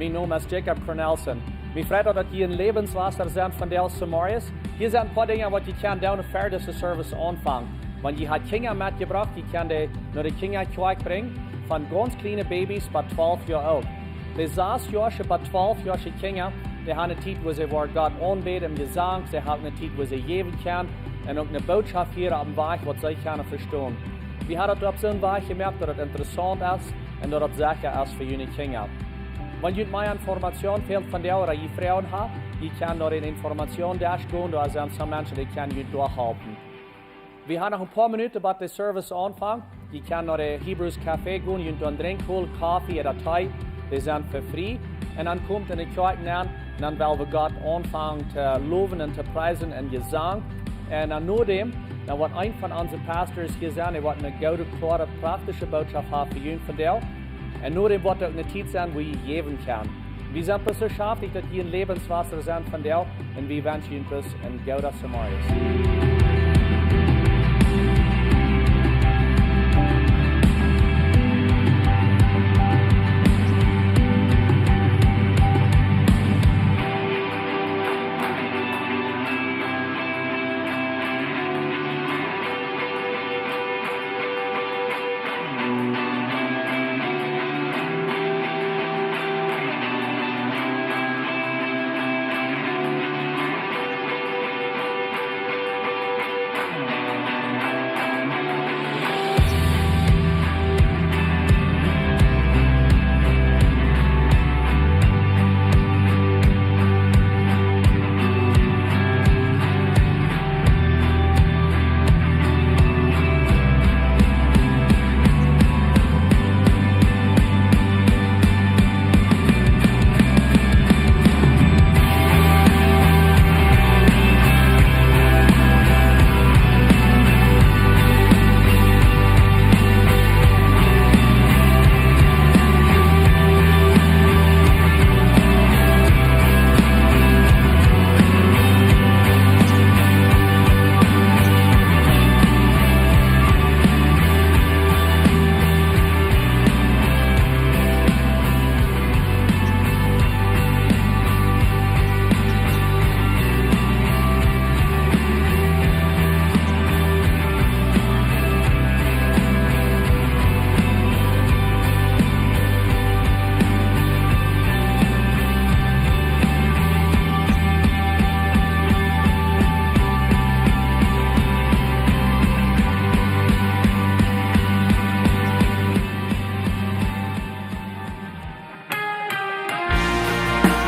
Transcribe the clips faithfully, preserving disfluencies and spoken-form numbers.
Mien Nomen es Jacob Cornelsen. Mie freit daut, daut jie en Läwenswota sent vondoag zemorjes. Hia sent een poa Dinja, waut jie kjennen doonen, ver dise Service aunfangen. Wan jie ha Kjinja metjebrocht, jie kjennen dee no de Kjinjakjoakj brinjen, von gaunz kjliene Babys bat twalf Joa oolt. De sas Joasche bat twalf Joasche Kjinja, dee han eene Tiet, wua see woaren Gott aunbäden em Jesank, see han eene Tiet, wua see jäwen kjennen, un uk eene Bootschoft hieren opp een Wajch, waut see kjennen vestonen. Wie haben daut opp soon Wajch jemoakt, daut daut interessaunt es un daut daut secha es fa june Kjinja. Wan junt mea Information fält vondoag ooda jie Froagen haben, jie kjennen no dän Informationsdesk gonen, doa sent soone Menschen, dee kjennen junt doa halpen. Wie haben noch een poa Minuten, bat de Service aunfangt. Jie kjennen no de Hebrews Café gonen, junt doa een Drinkj holen, Koffe ooda Tee, dee sent fa frie. Un dan komt en de Kjoakj nenn, un dan well wie Gott aunfangen to lowen un to priesen en Jesank. Un dan no däm, dan woat een von onse Pastors hia sennen, dee woat eene goode, kloare, praktische Bootschoft haben fa junt vondoag. Un no däm woat uk eene Tiet sennen, wua jie jäwen kjennen. Wie sent bloos soo schaftich, daut jie en Läwenswota sent vondoag, un wie wenschen junt bloos een gooden Zemorjes.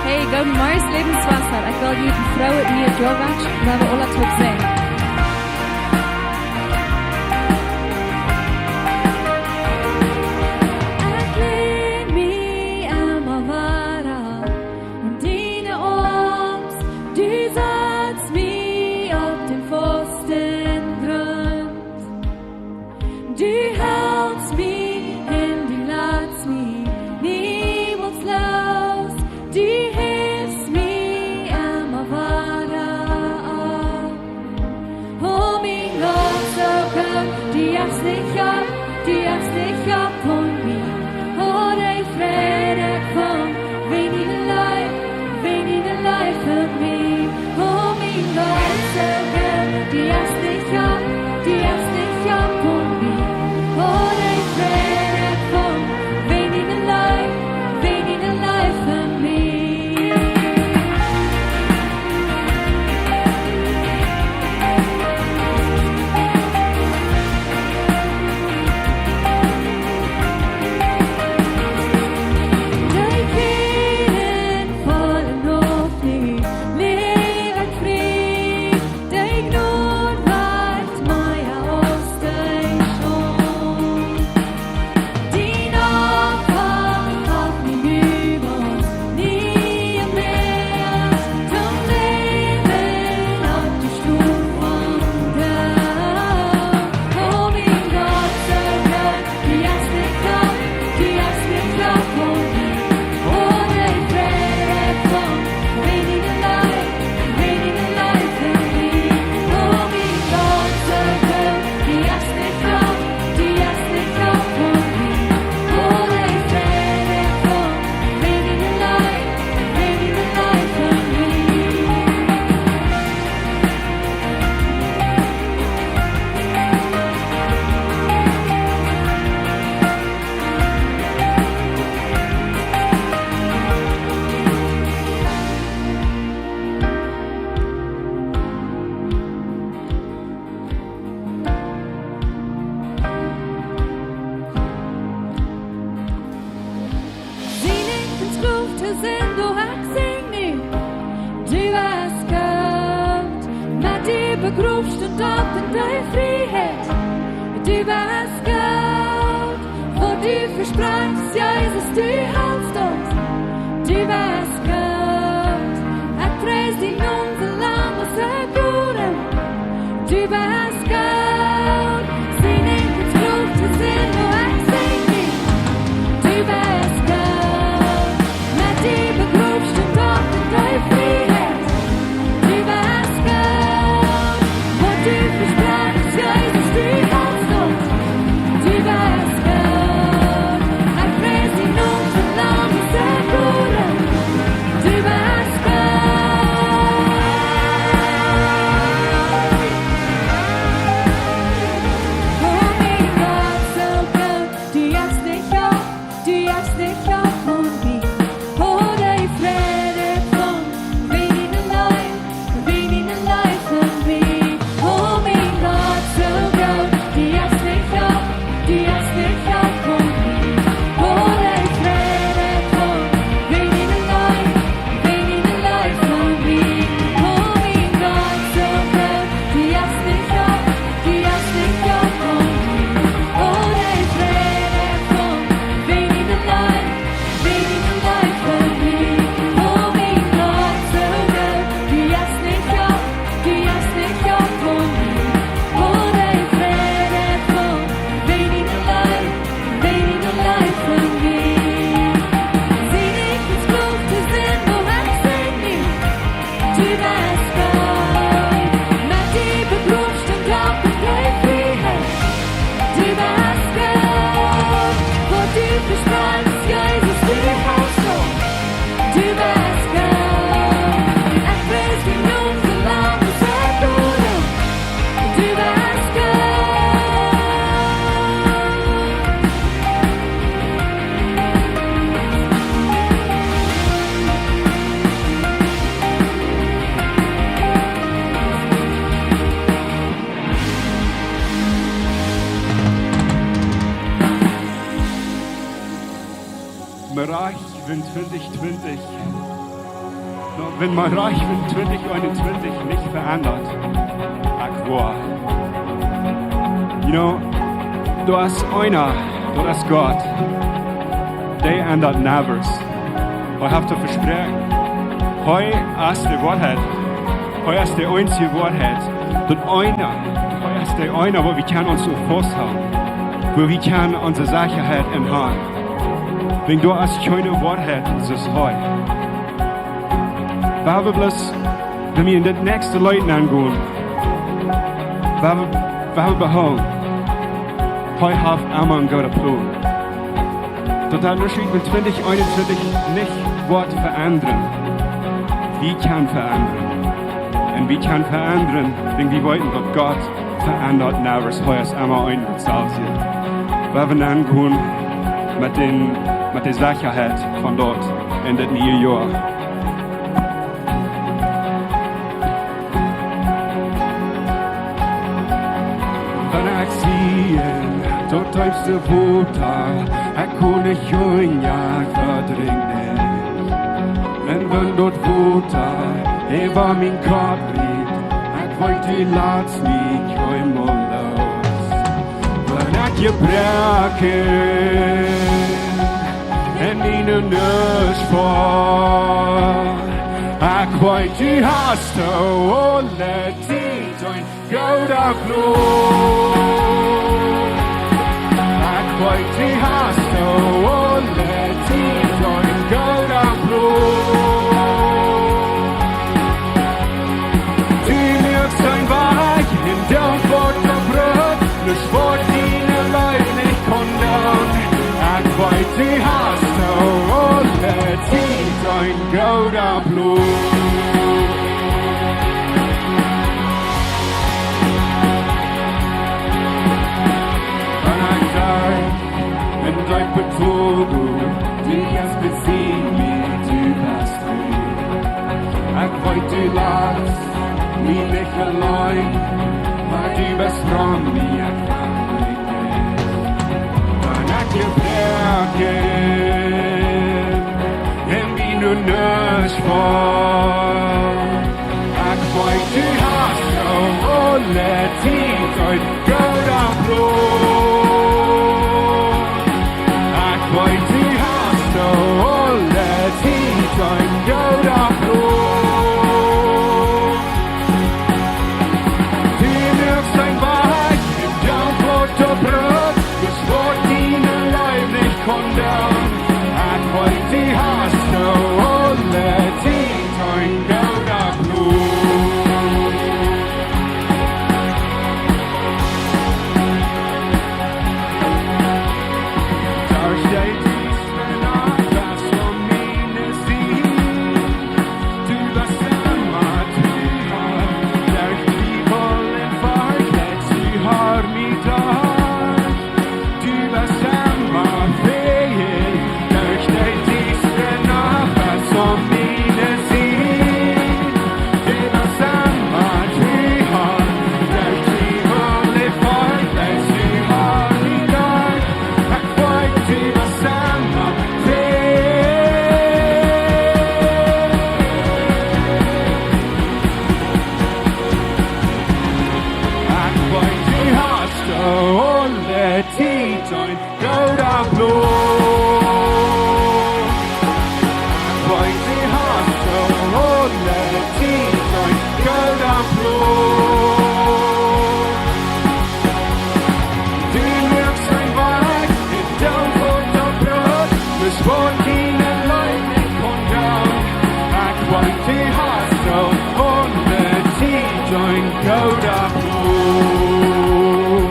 Hey, gooden Morjes, Läwenswota. Ekj well junt een froojet nieet Joa wenschen. Lot ons aula toop sinjen. Ekj län mie emma wada aun diene Oarms, du satst mie opp dän fausten Grunt. Du helpst mie un du latst mie niemols loos. Du hefst mie emma wada opp. Groof stunt opp un dee Frieheit. Du best goot, waut du vesprochst, Jesus, du hältst daut. Du best goot. Ekj pries dien Nomen, soo lang aus ekj läw. Du best goot. Sien Enj es groot to sennen, nu ekj sinj die. Du best goot. Met die begroofst du Doot un dee Frieheit. Du best goot. Waut du vesprochst, Jesus, du hältst daut. Du best goot. Ekj pries dien Nomen, soo lang aus ekj läw. Du best goot. O mien Gott, soo goot, du hast nich opp, du hast nich opp von mie. O, dee Fräd von, wäajen diene Leew, wäajen diene Leew fa mie. O mien Gott, soo goot, du hast nich opp, du hast nich opp von mie. O, dee Fräd von, wäajen diene Leew, wäajen diene Leew fa mie. O mien Gott, soo goot, du hast nich opp, du hast nich opp von mie. O, dee Fräd von, wäajen diene Leew, wäajen diene Leew fa mie. O mien Gott, soo goot, du hast nich opp, du hast nich opp von mie. O, dee Fräd von, wäajen diene Leew, wäajen diene Leew fa mie. Sien Enj es groot to sennen, nu ekj sinj die. Du best goot. Met die begroofst du Doot un dee Frieheit. Du best goot. Waut du vesprochst, Jesus, du hältst daut. Du best goot. Ekj pries dien Nomen, soo lang aus ekj läw. Du best goot. Mien Rajcht von twintich twintich. No, wan mien Rajcht von twintich eenuntwintich nich veendat, ekj woa. You know, doa es eena, doa es Gott. Dee endat nevers. Hee haft daut vesproaken. Hee es de Woarheit. Hee es de eensje Woarheit. Daut eena, hee es de eena, wua wie kjennen ons opp fausthoolen. Wua wie kjennen onse Sechaheit en haben. Wan doa es kjeene Woarheit, es hee. Wie haben bloos, wan wie en daut näakjste Leet nengonen, wie haben, wie haben behoolen, hee haft emma een gooda Plon. Daut daut nu schiet met twintich eenuntwintich nich woat veendren. Wie kjennen veendren. Un wie kjennen veendren, wan wie weeten, daut Gott veendat nevers, hee es emma een un daut selwje. Wie haben aunjefongen met dän, met de Sechaheit von daut en daut niee Joa. Wan ekj sie en daut deepste Wota, ekj kaun nich hunja, ekj vedrink nich. Un wan daut Wota äwa mien Kopp rieet, ekj weet, du latst mie kjeenmol loos. Wan ekj jebroaken en miene Nuscht woa, ekj weet, du hast aule Tiet een gooda Plon. Ekj weet, du hast aule Tiet een gooda Plon. Du muakst een Wajch en daut waut doa brukt, nuscht waut diene Leew nich kaun doonen. Ekj weet, du hast aule Tiet een gooda Plon. Wan ekj sie en deepe Tol, du hast bie mie, du best hia. Ekj weet, du latst mie nich auleen, oba du best bie mie, ekj weet nich. Wan ekj jebroaken en miene Nuscht woa, ekj weet, du hast aule Aule Tiet een gooda Plon. Du muakst een Wajch en de Woastabrot, bloos waut diene Leew nich kaun doonen. Ekj weet, du hast aul aule Tiet een gooda Plon.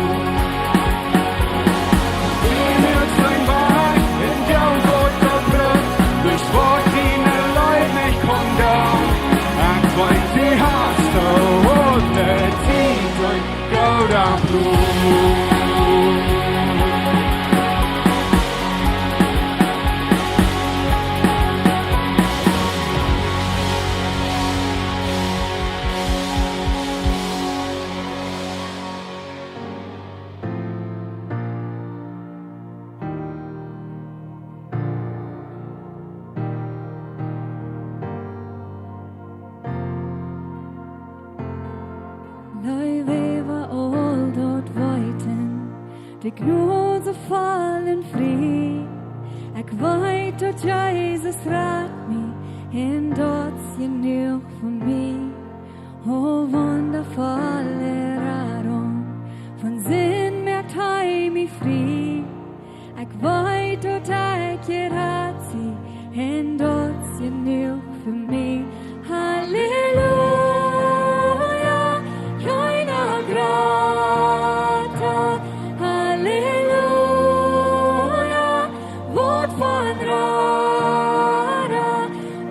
Du muakst een Wajch en de Woastabrot, bloos waut diene Leew nich kaun doonen. Ekj weet, du hast aul aule Tiet een gooda Plon. Leew äwa aul daut weeten, de Jnod es voll un frie. Ekj weet daut Jesus rat mie, un daut es jenuach fa mie. O wundavolle Radunk, von Sind moakt hee mie frie. Ekj weet daut ekj jerat sie, un daut es jenuach fa mie. Halleluja, jeena grata. Halleluja, waut von Rara,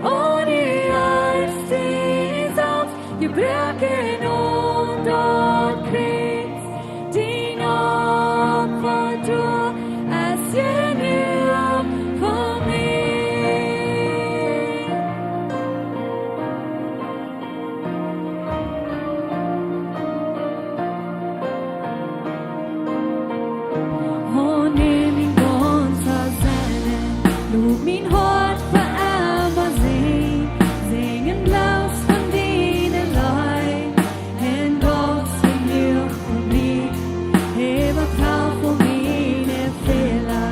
aun die Arzt die Salbs jebroaken aun daut Kjriez. Dien Opfa doa es jenuach fa mie. O, nemm mien gaunza Seel, lot mien Hoat fa emma sinjen, sinjen bloos von diene Leew, un daut es jenuach fa mie. Äwa Plon von miene Fäla,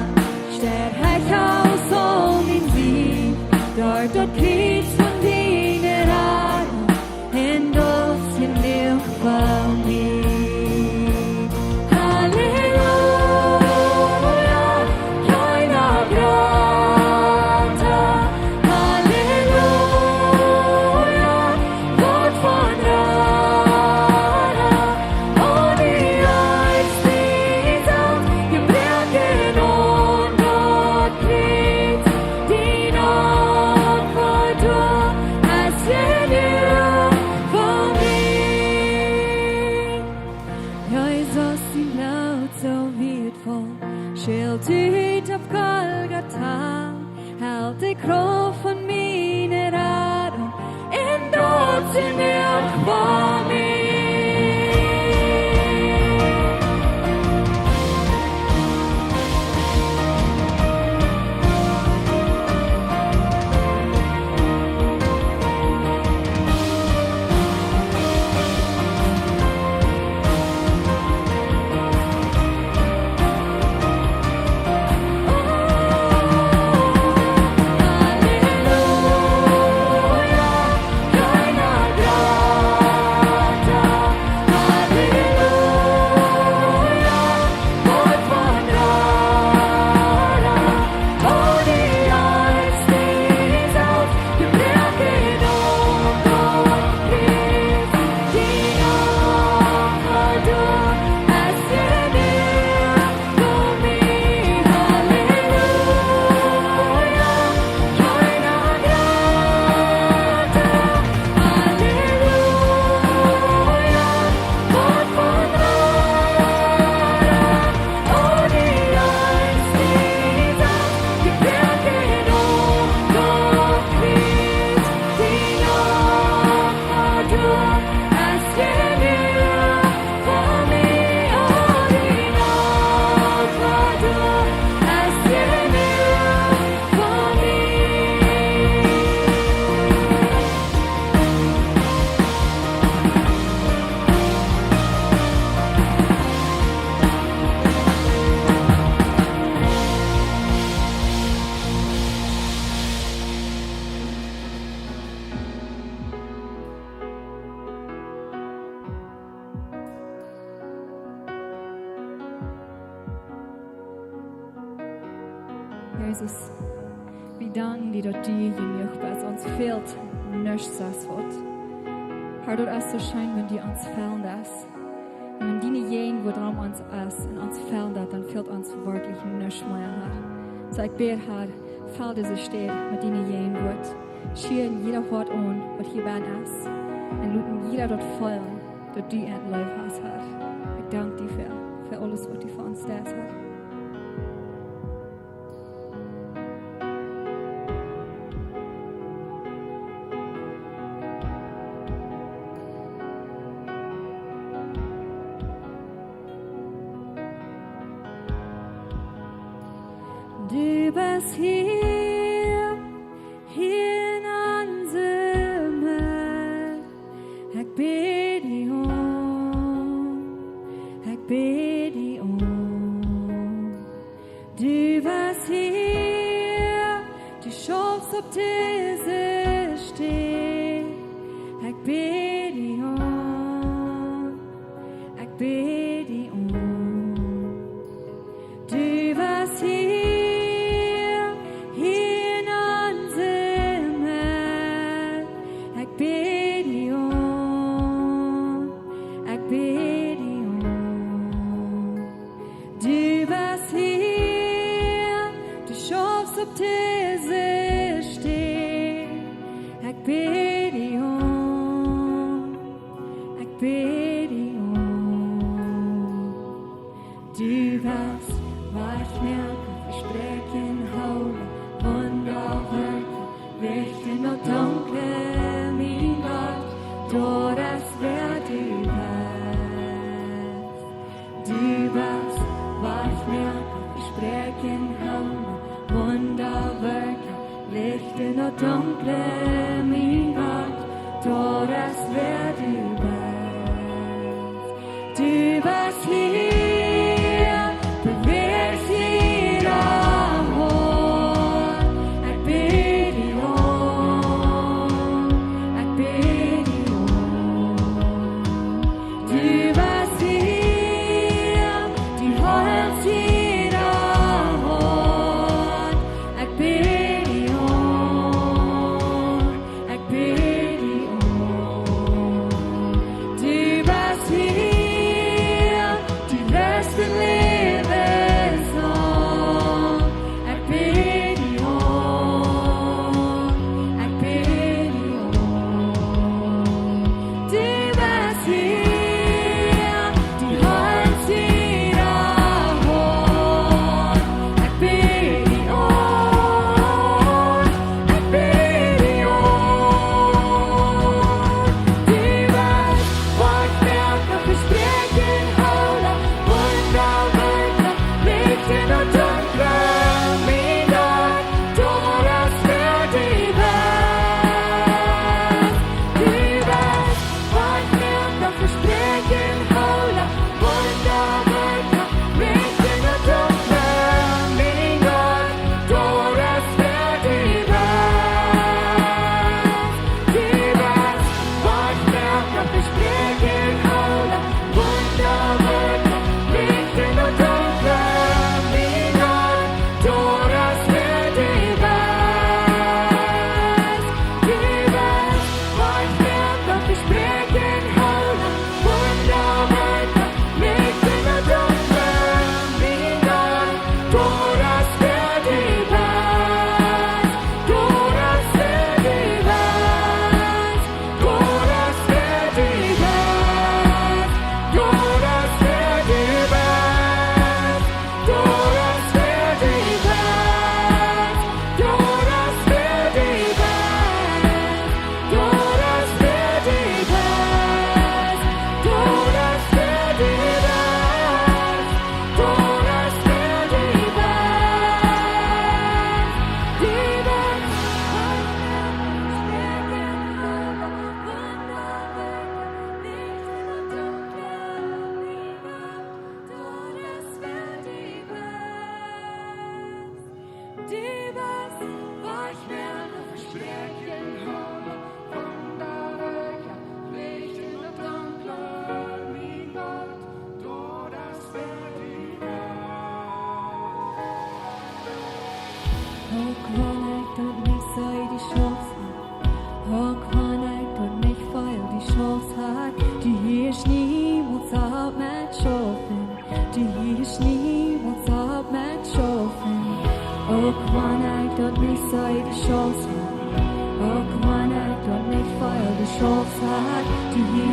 stäakj aus aul mien Sieg, doa daut Kjriez von diene Radunk, un daut es jenuach fa mie. Halleluja, jeena grata. Halleluja, waut von Rara, aun die Arzt die Salbs jebroaken aun daut Kjriez. Dien Opfa doa es jenuach fa mie. Jesus sien Bloot soo wieetvoll, schelt ut opp Golgata, helt de Krauft von miene Radunk, un daut es jenuach fa mie. Jesus, wie danken die, daut du jenuach best. Ons fält nuscht, sajchst waut. Herr, daut es soo scheen, wan du ons fellen deist. Un wan diene Jäajenwoat rom ons es un ons fellen deit, dan fält ons werkjlich nuscht mea, Herr. Soo ekj bäd, Herr, fell dise Städ met diene Jäajenwoat. Schia en jieda Hoat aun, waut hia bennen es. Un lot jieda daut feelen, daut du an leef hast, Herr. Ekj dank die fa, fa aules, waut du fa ons deist, Herr. Du best hia, hia en onse Medd. Ekj bäd die aun, ekj bäd die aun. Du best hia, du schaufst opp dise Städ. Ekj bäd die aun, ekj bäd die aun. Du best hia, hia en onse Medd. Ekj bäd die aun, ekj bäd die aun. Du best hia, du schaufst opp dise Städ. Ekj bäd die aun, ekj bäd die aun. Du best Wajchmoaka, Vespräakjen hoolen, Wunda werkjen, Licht en daut Dunkle, mien Gott, daut es wäa du best. Du best Wajchmoaka, Vespräakjen hoolen, Wunda werkjen, Licht en daut Dunkle, mien Gott, daut es wäa du best. Du best hia, bewäajst jieda Hoat. Ekj bäd die aun, ekj bäd die aun. Du best hia, du heelst jieda Hoat. Ekj bäd die aun, ekj bäd die aun. Du best hia, du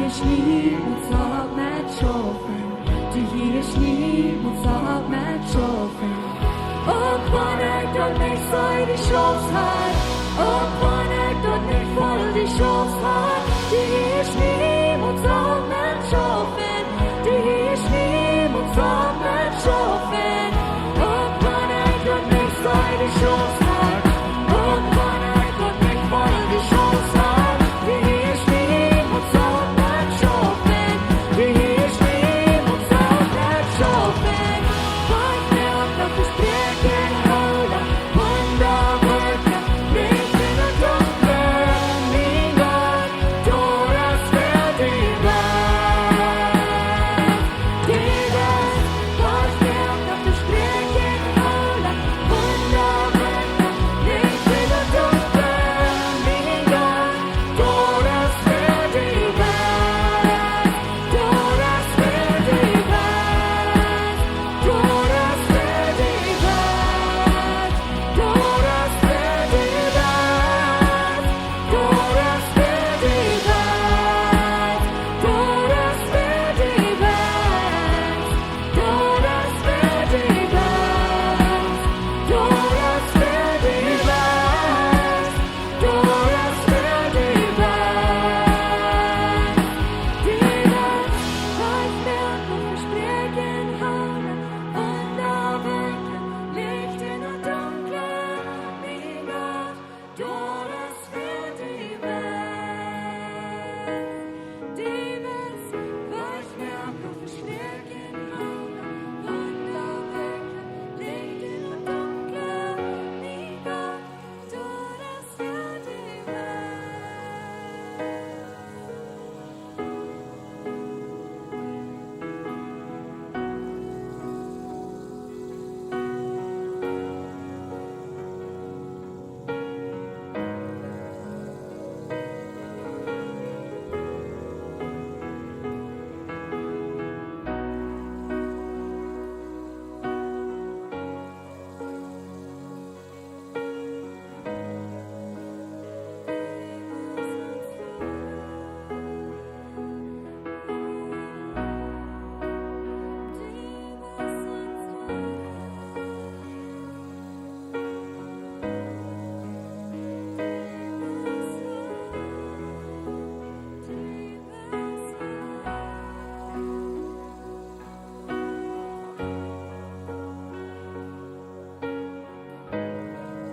Hieescht niemols opp met schaufen. Du hieescht niemols opp met schaufen. Uk wan ekj daut nich see, du schaufst hia. Uk wan ekj daut nich feel, du schaufst hia. Du hieescht niemols opp met schaufen. Du hieescht niemols opp met schaufen. Uk wan ekj daut nich see, du schaufst hia. Uk wan ekj daut nich feel, du schaufst hia. Du hieescht niemols opp met schaufen. Du hieescht niemols opp met schaufen. Waut ekj doa vespräakjen, Harr, Wunda woakjen, Licht en daut Dunkle, mien Gott, daut es wäa du best. Du best, waut ekj doa vespräakjen, Harr, Wunda woakjen, Licht en daut Dunkle, mien Gott, daut es wäa du best. Daut es wäa du best. Daut es wäa du best. Daut es wäa du best. Daut es wäa du best. Daut es wäa du best. Daut es wäa du best. Daut es wäa du best. Daut es wäa du best. Du best, waut ekj doa vespräakjen, Harr, Wunda woakjen, Licht en daut Dunkle, mien Gott, daut es wäa du best. Du best, waut ekj doa vespräakjen, Harr, Wunda woakjen, Licht en daut Dunkle, mien Gott, daut es wäa du best.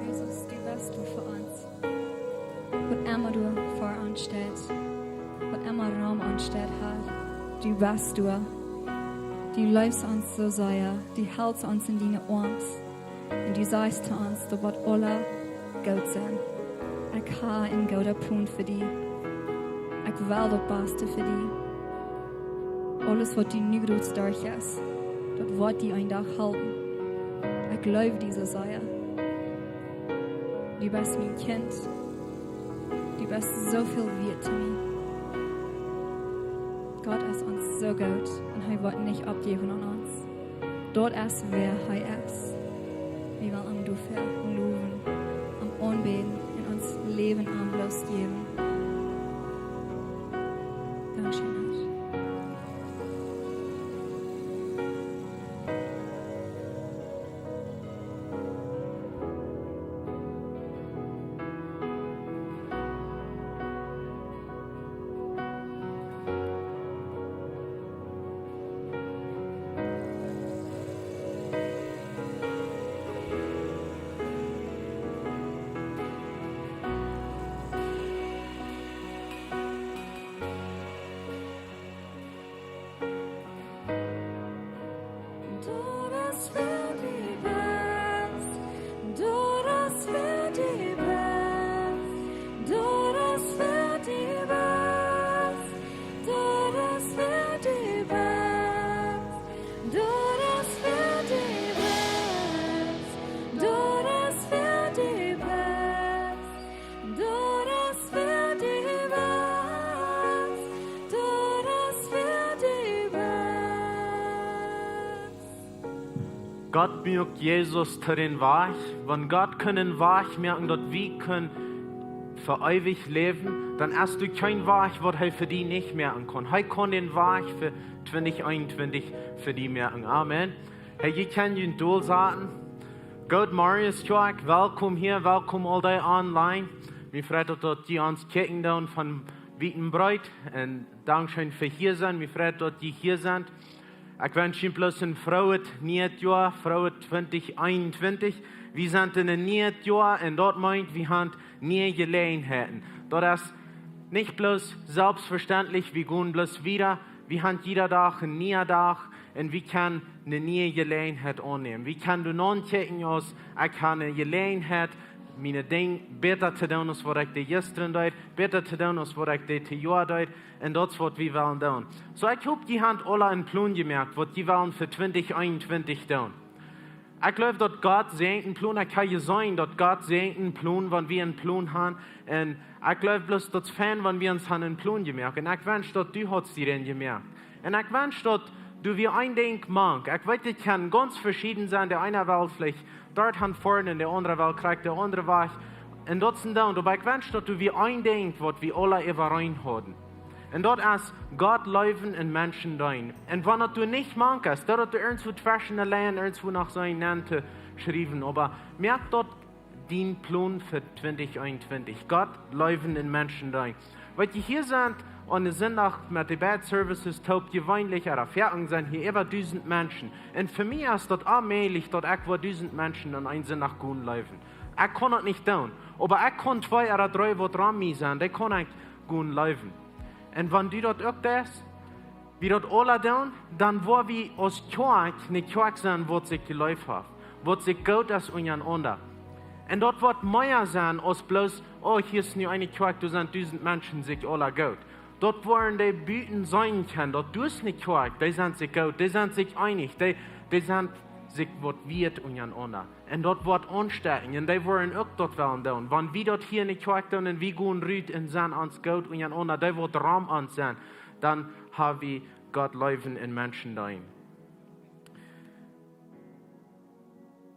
Jesus, du best doa fa ons. Waut emma doa fa ons steit, waut emma rom ons steit, Harr, du best doa. Du leefst ons soo sea, du helst ons en diene Oarms. Un du sajchst to ons, daut woat aules goot sennen. Ekj hab een gooden Plon fa die. Ekj well daut Baste fa die. Aules, waut du nu groots derchjeist, daut woat die een Dach halpen. Ekj jleew die soo sea. Du best mien Kjint. Du best soo väl wieet to mie. Gott es ons soo goot un hee woat nich oppjäwen aun ons. Daut es wäa hee es. Wie wellen am doafäa lowen, am aunbäden un ons Läwen am bloos jäwen. Dankscheen, Harr. Daut es wäa du best. Daut es wäa du best. Daut es wäa du best. Daut es wäa du best. Daut es wäa du best. Daut es wäa du best. Daut es wäa du best. Daut es wäa du best. Gott muak Jesus to dän Wajch. Wan Gott kunn een Wajch moaken, daut wie kunnen fa eewich läwen, dan es doa kjeen Wajch, waut hee fa die nich moaken kaun. Hee kaun dän Wajch fa twintich eenuntwintich fa die moaken. Amen. Hey, jie kjennen junt dolsaten. Goot Morjen, Kjoakj, welkom hia, welkom aul dee online. Mie freit daut, daut jie ons kjikjen doonen von wiet un breet. Un dankscheen fa hia sennen. Mie freit daut jie hia sent. Ekj wensch junt bloos een frooet nieet Joa, frooet twintich eenuntwintich. Wie sent en een nieet Joa un daut meent, wie haben niee Jeläajenheiten. Daut es nich bloos selfstvestentlich, wie gonen bloos wieda. Wie haben jieda Dach een niea Dach un wie kjennen eene niee Jeläajenheit aunnämen. Wie kjennen doa nopp kjikjen aus: Ekj hab eene Jeläajenheit, miene Dinja bäta to doonen aus waut ekj dee jistren deed, bäta to doonen aus waut ekj dee daut Joa deed. Un daut es waut wie wellen doonen. Soo, ekj hop, jie haben aula een Plon jemoakt, waut jie wellen fa twintich eenuntwintich doonen. Ekj jleew, daut Gott säajent een Plon. Ekj hab jeseenen, daut Gott säajent een Plon, wan wie een Plon haben. Un ekj jleew bloos, daut es fein, wan wie ons haben een Plon jemoakt. Un ekj wensch, daut du haudst die een jemoakt. Un ekj wensch, daut du wia een Dinkj mank. Ekj weet, daut kaun gaunz veschieden sennen. De eene well veleicht doa han foaren un de aundre well krakjt de aundre Wajch. Un daut sent dan, oba ekj wensch, daut du wia een Dinkj, waut wie aula äwareen hauden. Un daut es Gott leewen un Menschen deenen. Un wan daut du nich mank es, daut du irjentwua tweschen de Linjen, irjentwua noch soo een Nant to schriewen, oba moak daut dien Plon fa twintich eenuntwintich. Gott leewen un Menschen deenen. Waut jie hia sent, aun de Sindach met de beid Services toop, jeweenlich, ea Erfoarunk sent hia äwa dusent Menschen. Un fa mie es daut onmäajlich, daut ekj woa dusent Menschen aun een Sindach gonen leewen. Ekj kaun daut nich doonen. Oba ekj kaun twee ea dree, waut rom mie sent, dee kaun ekj gonen leewen. Un wan du daut uk deist, wie daut aula doonen, dan woa wie aus Kjoakj eene Kjoakj sennen, waut sikj leef haft, waut sikj goot es unjarenaunda. Un daut woat mea sennen aus bloos: Oh, hia es nu eene Kjoakj, doa sent dusent Menschen sikj aula goot. Daut woaren dee buten seenen kjennen, daut doa es eene Kjoakj, dee sent sikj goot, dee sent sikj eenich, dee, dee sent sikj waut wieet unjarenaunda. Un daut woat aunstekjen, un dee woaren uk daut wellen doonen. Wan wie daut hia enne Kjoakj doonen un wie gonen rut un sent ons goot unjarenaunda, dee waut rom ons sent, dan hab wie Gott leewen un Menschen deenen.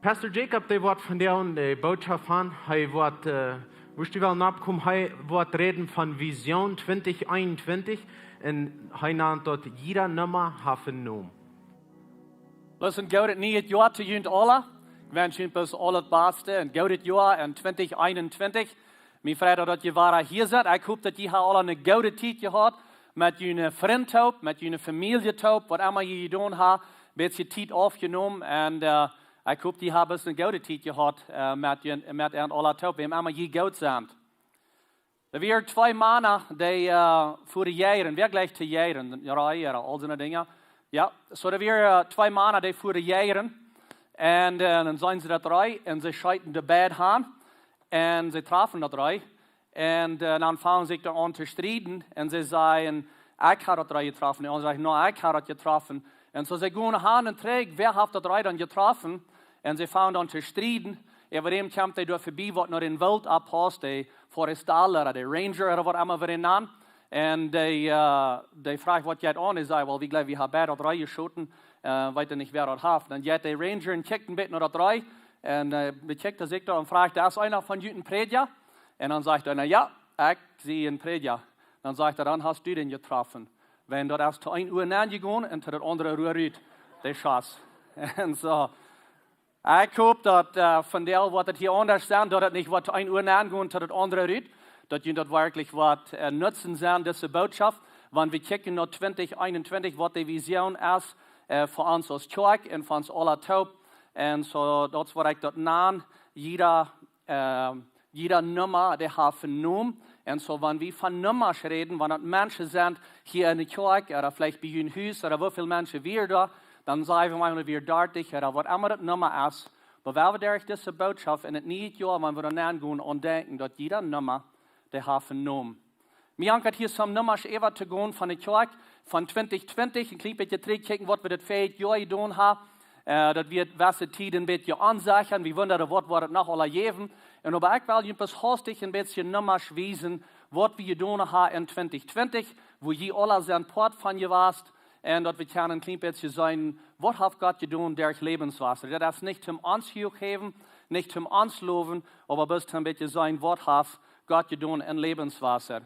Pastor Jacob, dee woat vondoag de Bootschoft haben. Hee woat, äh, woascht du wellen nopp komen, hee woat räden von Vision twintich eenuntwintich. Un hee nant daut: Jieda Numma haft een Nomen. Daut es een goodet nieet Joa to junt aula. Ekj wensch junt bloos aulet Baste, een goodet Joa en twintich eenuntwintich. Mie freit daut, daut jie wada hia sent. Ekj hop, daut jie haben aula eene goode Tiet jehaut met june Frind toop, met june Famielje toop, waut emma jie jedonen haben, een bät Tiet aufjenomen. Un, äh, ekj hop, jie haben eene goode Tiet jehaut, äh, met jun-, met an aula toop, wäm emma jie goot sent. Doa wieren twee Mana, dee, äh, fuaren jäajen. Wäa jleicht to jäajen? Jo, jo, aul soone Dinja. Jo, soo, doa wieren, äh, twee Mana, dee fuaren jäajen. Un, äh, dan seenen see daut Ree un see scheeten de beid han. Un see trafen daut Ree. Un, äh, dan fungen see sikj doa aun to strieden. Un see säden: Ekj hab daut Ree jetroffen. Un de aundra säd: Nä, ekj hab daut jetroffen. Un soo see gonen han un trigj: Wäa haft daut Ree dan jetroffen? Un see fungen dan to strieden. Äwa däm kjemt dee doa verbie, waut no dän Woolt oppaust, de Forestler ooda de Ranger ooda waut emma wie dän nanen. Un dee, äh, dee fruach, waut jeit aun. Dee säd: Well, wie jleewen, wie haben beid daut Ree jeschoten. Äh, weet nich, wäa daut haft. Dan jeit de Ranger un kjikjt een bät no daut Ree. Un, äh, bekjikjt hee sikj doa un fruach: Daut es eena von junt een Prädja? Un dan sajcht eena: Jo, ekj sie een Prädja. Dan sajcht hee: Dan hast du dän jetroffen. Wan daut es to een Uhr nenjegonen un to daut aundre Uhr rut, dee Schoss. Un soo, ekj hop, daut, äh, vondoag woat daut hia aundasch sennen, daut daut nich woat to een Uhr nengonen, to daut aundre rut, daut junt daut werkjlich woat, äh, nutzen sennen, dise Bootschoft, wan wie kjikjen no twintich eenuntwintich, waut de Vision es, äh, fa ons aus Kjoakj un fa ons aula toop. Un soo, daut es waut ekj daut nan, jieda, äh, jieda Numma, dee haft een Nomen. Un soo, wan wie von Nummasch räden, wan daut Menschen sent hia enne Kjoakj, ooda veleicht bie jun Hus, ooda woo väl Menschen wieren doa, dan saj wie mol, wie dartich, ooda waut emma daut Numma es. Oba wie wellen derch dise Bootschoft en daut nieet Joa, wan wie dan aungonen, aundenkjen, daut jieda Numma, dee haft een Nomen. Mie jankat hia soo om Nummasch äwa to gonen von de Kjoakj von twintich twintich, een kjlien bät trigjkjikjen, waut wie daut värje Joa jedonen haben. Äh, daut wia waut de Tiet een bät aunseenen, wie wundaden, waut woat daut noch aula jäwen. Un oba ekj well junt bloos hastich een bät Nummasch wiesen, waut wie jedonen haben en twintich twintich, wua jie aula sent Poat von jewast. Un daut wie kjennen een kjlien bät seenen, waut haft Gott jedonen derch Läwenswota. Daut es nich om ons huach to häwen, nich om ons to lowen, oba bloos een bät seenen, waut haft Gott jedonen en Lebenswasser.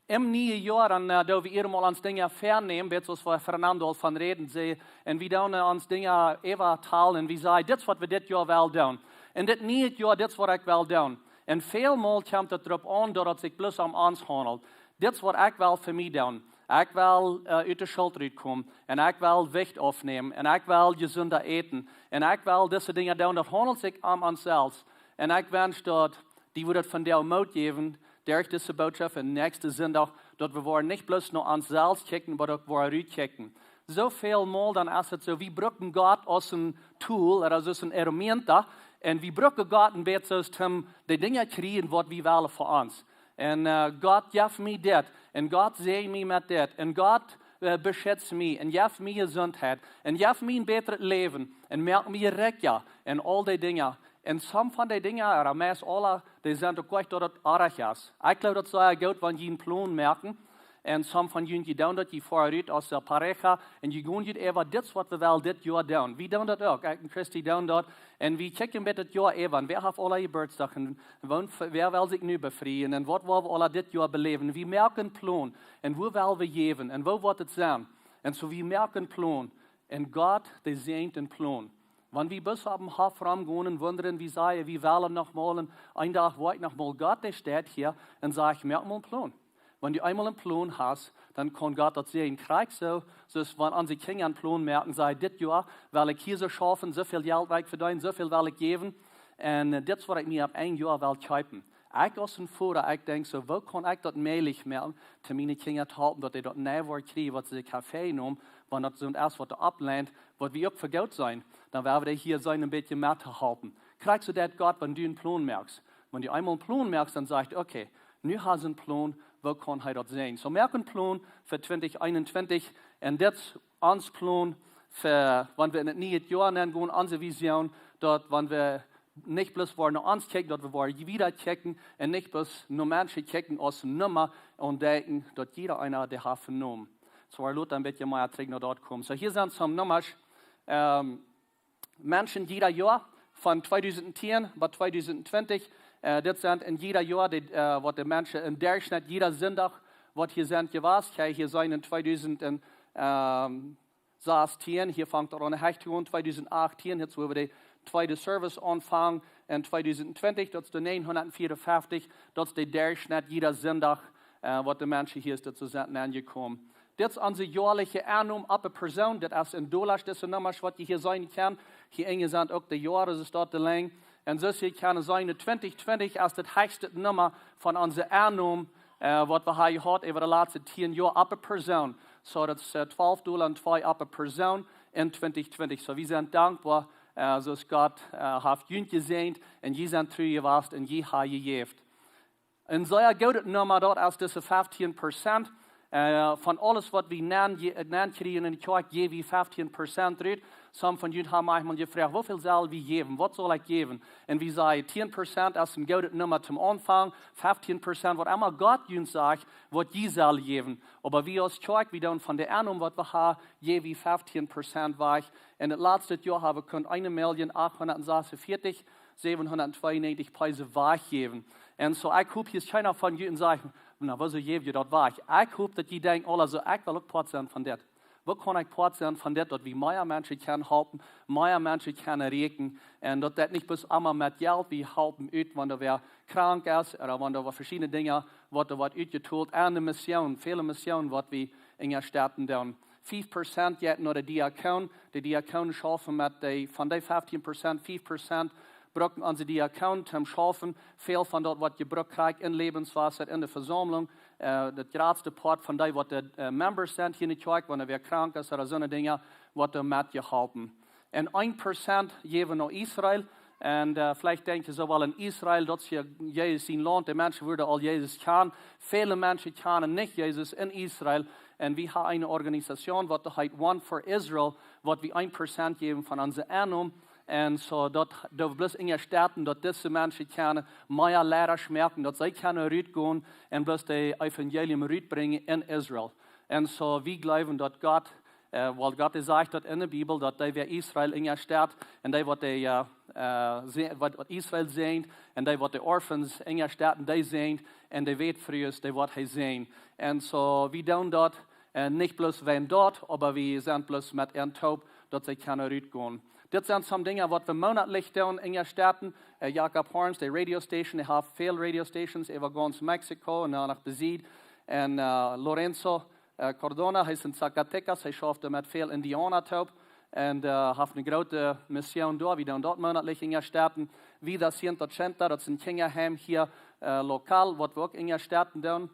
Em nieen Joa, dan äh, doo wie hia mol ons Dinja vänämen, wiels aus wie Fernando aul von räden säd, un wie doonen äh, ons Dinja äwatalen un wie sajen, dit es waut wie dit Joa wellen doonen. Un dit niee Joa, dit es waut ekj well doonen. Un väl mol kjemt et doaropp aun, daut et sikj bloos om ons haundelt. Dit es waut ekj well fa mie doonen. Ekj well äh, ut de Schult rutkomen. Un ekj well Jewicht aufnämen. Un ekj well jesunda äten. Un ekj well dise Dinja doonen. Daut haundelt sikj om ons selfst. Un ekj wensch daut die wudden von däm Moot jäwen, derch dise Botschaft un näakjsten Sindach, daut wie woaren nich bloos no ons selfst kjikjen, oba uk woaren rutkjikjen. Soo väl mol dan es et soo, wie brucken Gott aus een Tool, ooda aus een herramienta, un wie brucken Gott een bät soo aus om de Dinja kjrieen, waut wie wellen fa ons. Un äh, Gott, jeff mie dit, un Gott säajen mie met dit, un Gott äh, beschutz mie, un jeff mie Jesundheit, un jeff mie een bätret Läwen, un moak mie rikja, un aul dee Dinja. Un some von dee Dinja, ooda meist aule, dee sent uk goot daut et oajch es. Ekj jleew daut es sea goot, wan jie een Plon moaken. Un some von junt, jie doonen daut, jie foaren rut aus de pareja. Un jie gonen rut äwa dit es waut wie wellen dit Joa doonen. Wie doonen daut uk. Ekj un Christy doonen daut. Un wie kjikjen met dit Joa äwa. Un wäa haft aule Jeburtsdach? Un wäa, wäa well sikj nu befrieen? Un waut wellen wie aule dit Joa beläwen? Wie moaken een Plon. Un woo wellen wie jäwen? Un woo woat et sennen? Un soo wie moaken een Plon. Un Gott, dee säajent dän Plon. Wan wie bloos oppem Hoff romgonen un wundren, wie sajen, wie wellen noch mol, un een Dach woa ekj noch mol, Gott, dee steit hia un sajcht, moak mol een Plon. Wan du eemol een Plon hast, dan kaun Gott daut säajnen. Krakjt soo, soo aus wan onse Kjinja een Plon moaken, sajen, dit Joa well ekj hia soo schaufen, soo väl Jelt well ekj vedeenen, soo väl well ekj jäwen. Un äh, dit es waut ekj mie opp een Joa well kjeepen. Ekj aus een Voda, ekj denkj soo, woo kaun ekj daut mäajlich moaken, om miene Kjinja to halpen, daut dee daut nich woaren kjrieen, waut see sikj haben väajenomen, wan daut soont es, waut doa auflent, waut wie uk fa goot seenen, dan woa wie dee hia sennen, een bät met to halpen. Krakjt soo deit Gott, wan du een Plon moakst. Wan du eemol een Plon moakst, dan sajcht hee, okay, nu hast du een Plon, woo kaun hee daut seenen? Soo moak een Plon fa twintich eenuntwintich, un dit es ons Plon fa, wan wie en daut niee Joa nengonen, onse Vision, daut wan wie nich bloos woaren no ons kjikjen, daut wie woaren wieda kjikjen un nich bloos no Menschen kjikjen aus Numma un denkjen, daut jieda eena dee haft venomen. Soo, wie loten een bät mea trigj no daut komen. Soo, hia sent some Nummasch. Ähm, Menschen jieda Joa von tweedusent tieen bat tweedusent twintich. Äh, dit sent en jieda Joa, dee, äh, waut de Menschen em Derchschnitt jieda Sindach, waut hia sent jewast. Hia, hia sent en tweedusent un, ähm, sastieen, hia fangt et aun, hecht aun, tweedusent achttieen, hia wua wie de tweede Service aunfangen, un tweedusent twintich, daut es de näajenhundat vieeunfeftich, daut es de Derchschnitt jieda Sindach, äh, waut de Menschen hia es, daut see sent aunjekomen. Dit es onse joaliche Ennom opp de Persoon, dit es en Dollasch, dise Nummasch, waut jie hia seenen kjennen. Hia enje sent uk de Joaren, es daut de Lenj. Un soo aus jie kjennen seenen, twintich twintich es daut hechste Numma von onse Ennom, äh, waut wie haben jehaut äwa de latste tieen Joa opp de Persoon. Soo, daut es, äh, twalf Dolla un twee opp de Persoon en twintich twintich. Soo, wie sent dankboa, äh, soo aus Gott, äh, haft junt jesäajent un jie sent tru jewast un jie haben jejäft. Een sea goodet Numma, daut es dise feftieen Prozent, äh, von aules, waut wie nen, je-, nen kjrieen en de Kjoakj, jäw wie feftieen Prozent rut. Some von junt haben mie mol jefroacht, woo väl saul wie jäwen? Waut saul ekj jäwen? Un wie sajen, tieen Prozent es een goodet Numma toom Aunfangen, feftieen Prozent, waut emma Gott junt sajcht, waut jie sellen jäwen. Oba wie aus Kjoakj, wie doonen von de Ennom, waut wie haben, jäw wie feftieen Prozent wajch. Un daut latste Joa haben wie kunt eene Million achthundat säwenunveatich, säwenhundat tweeunnegentig Pesos wajchjäwen. Un soo, ekj hop, hia es kjeena von junt un sajcht, na, wuarom jäw jie daut wajch? Ekj hop, daut jie denkjen, oh, aulsoo, ekj well uk Poat sennen von dit. Woo kaun ekj Poat sennen von dit, daut wie mea Menschen kjennen halpen, mea Menschen kjennen rieekjen? Un daut daut nich bloos emma met Jelt, wie halpen ut, wan wäa krank es, ooda wan doa veschiedne Dinja, waut doa woat utjetolt aun de Mission, väle Missionen, waut wie enjestätten doonen. Fief Prozent jeit no de Diakonen. De Diakonen schaufen met de, von de feftieen Prozent, fief Prozent brucken onse Diakonen toom schaufen. Väl von daut woat jebrukt krakjt en Lebenswasser, en de Vesaumlunk. Äh, daut jratste Poat von dee, waut de, äh, Members sent hia en de Kjoakj, wan wäa krank es ooda soone Dinja, woat doa metjeholpen. Un een Prozent jäwen no Israel. Un, äh, veleicht denkjt jie soo, well, en Israel, daut es hia Jesus sien Launt, de Menschen wudden aul Jesus kjanen. Väle Menschen kjanen nich Jesus en Israel. Un wie haben eene Organisation, waut heet One for Israel, waut wie een Prozent jäwen von onse Ennom. Un soo, daut, daut wie bloos enjestätten, daut dise Menschen kjennen mea Liera schmakjen, daut see kjennen rutgonen un bloos daut Evangelium rutbrinjen en Israel. Un soo, wie jleewen, daut Gott Äh, wiels Gott, dee sajcht daut enne Bibel, daut dee, wäa Israel enjasteit, un dee, waut dee, äh, äh, se-, waut, waut Israel säajent, un dee, waut de Orphans enjasteit, un dee säajent, un de Wätfrues, dee woat hee säajnen. Un soo, wie doonen daut, äh, nich bloos wäajen daut, oba wie sent bloos met an toop, daut see kjennen rutgonen. Dit sent some Dinja, waut wie moonatlich doonen, enjastetten. Äh, Jakob Horns, de Radio Station, dee haft väl Radio Stations äwa gaunz Mexiko un dan noch besied. Un, äh, Lorenzo, äh, Cardona, hee es en Zacatecas, hee schauft doa met väl Indiauna toop un, äh, haft eene groote Mission doa. Wie doonen daut moonatlich enjastetten. Vida Ciento Ochenta, daut es een Kjinjaheim hia, äh, lokal, waut wie uk enjastetten doonen.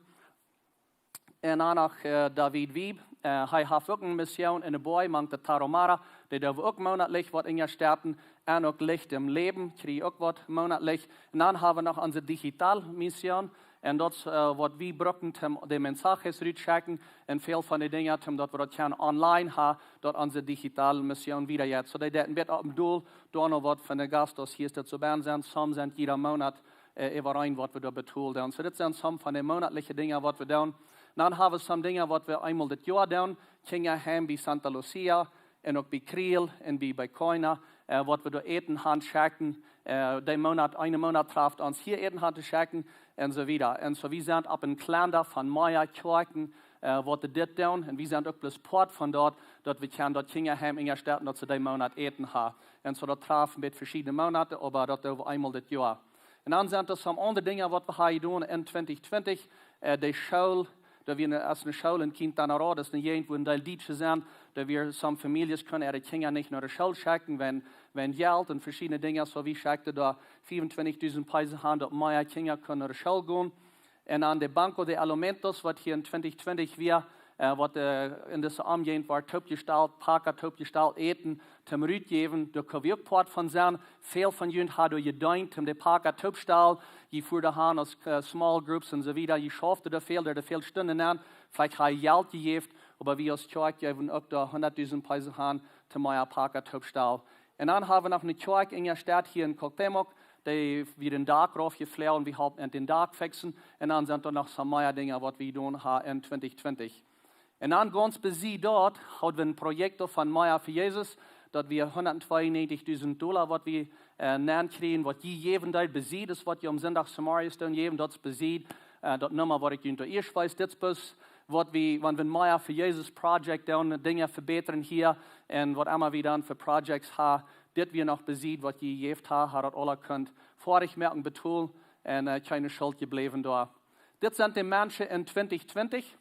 Un dan noch, äh, David Wieb, äh, hee haft uk eene Mission en de Boaj, mank de Tarahumara, dee doonen wie uk moonatlich waut enjastetten. Un uk Licht em Läwen, kjrie uk waut moonatlich. Un dan hab wie noch onse digital Mission. Un daut es, äh, waut wie brucken, om de Mensajes rutschekjen. Un väl von de Dinja, om daut wie daut kjennen online haben, daut onse digital Mission wieda jeit. Soo, dee deeden bät opp em Dol, doano waut von de Gastos hia daut soo bie sent. Some sent jieda Moonat, äh, äwareen waut wie doa betolen. Soo, dit sent some von de moonatliche Dinja, waut wie doonen. Dan hab wie some Dinja, waut wie eemol dit Joa doonen. Kjinjaheim bie Santa Lucia, un uk bie Kriel un bie, bie Koina, äh, waut wie doa Äten han schekjen, äh, dee Moonat, eene Moonat traft ons hia Äten han to schekjen, un soo wieda. Un soo, wie sent opp een Kalenda von mea Kjoakjen, äh, waut dit doonen. Un wie sent uk bloos Poat von daut, daut wie kjennen daut Kjinjaheim enjastetten, daut see dee Moonat Äten haben. Un soo, daut traft met veschiedne Moonate, oba daut doonen wie eemol dit Joa. Un dan sent doa some aundre Dinja, waut wie haben jedonen en twintich twintich. Äh, de School, doa wia eene, aus eene School en Quintana Roo, daut es eene Jäajent, wua een Deel Dietsche sent, doa wia some Famieljes kunnen äare Kjinja nich no de School schekjen, wäajen, wäajen Jelt un veschiedne Dinja. Soo, wie schekjten doa fiefuntwintichdusent Pesos han, daut mea Kjinja kunnen no de School gonen. Un dan de Banco de Alimentos, waut hia en twintich twintich wia, äh, waut, äh, en dise Omjäajent wort toopjestalt, Paca toopjestalt, Äten, toom rutjäwen, doa kjenn wie uk Poat von sennen. Väl von junt haben doa jedeent, toom de Paca toopstalen. Jie fuaren han aus, äh, small groups un soo wieda. Jie schauften doa väl, doa väl Stunden aun. Veleicht haben jie Jelt jejäft, oba wie aus Kjoakj jäwen uk doa hundatdusent Pesos han, toom mea Paca toopstalen. Un dan haben wie noch eene Kjoakj en de Staut hia en Cuauhtémoc, dee wia daut Dak rauf jefloagen, wie halpen aun daut Dak fixen. Un dan sent doa noch some mea Dinja, waut wie jedonen haben en twintich twintich. Un dan gaunz besied daut hauden wie een Projekt doa von Mea fa Jesus, daut wia hundatzweiunnäajentichtausend Dolla, waut wie, äh, nenkjrieejen, waut jie jäwen deeden, besied es, waut jie aum Sindach Samarias doonen jäwen, daut es besied, äh, daut Numma, waut ekj junt doa ieescht wies, dit es bloos, waut wie, wan wie Mea fa Jesus Project doonen, Dinja vebätren hia, un waut emma wie dan fa Projects haben, dit wia noch besied, waut jie jejäft haben, haben daut aula kunt foadich moaken, betolen, un, äh, kjeene Schult jebläwen doa. Dit sent de Menschen en twintich twintich.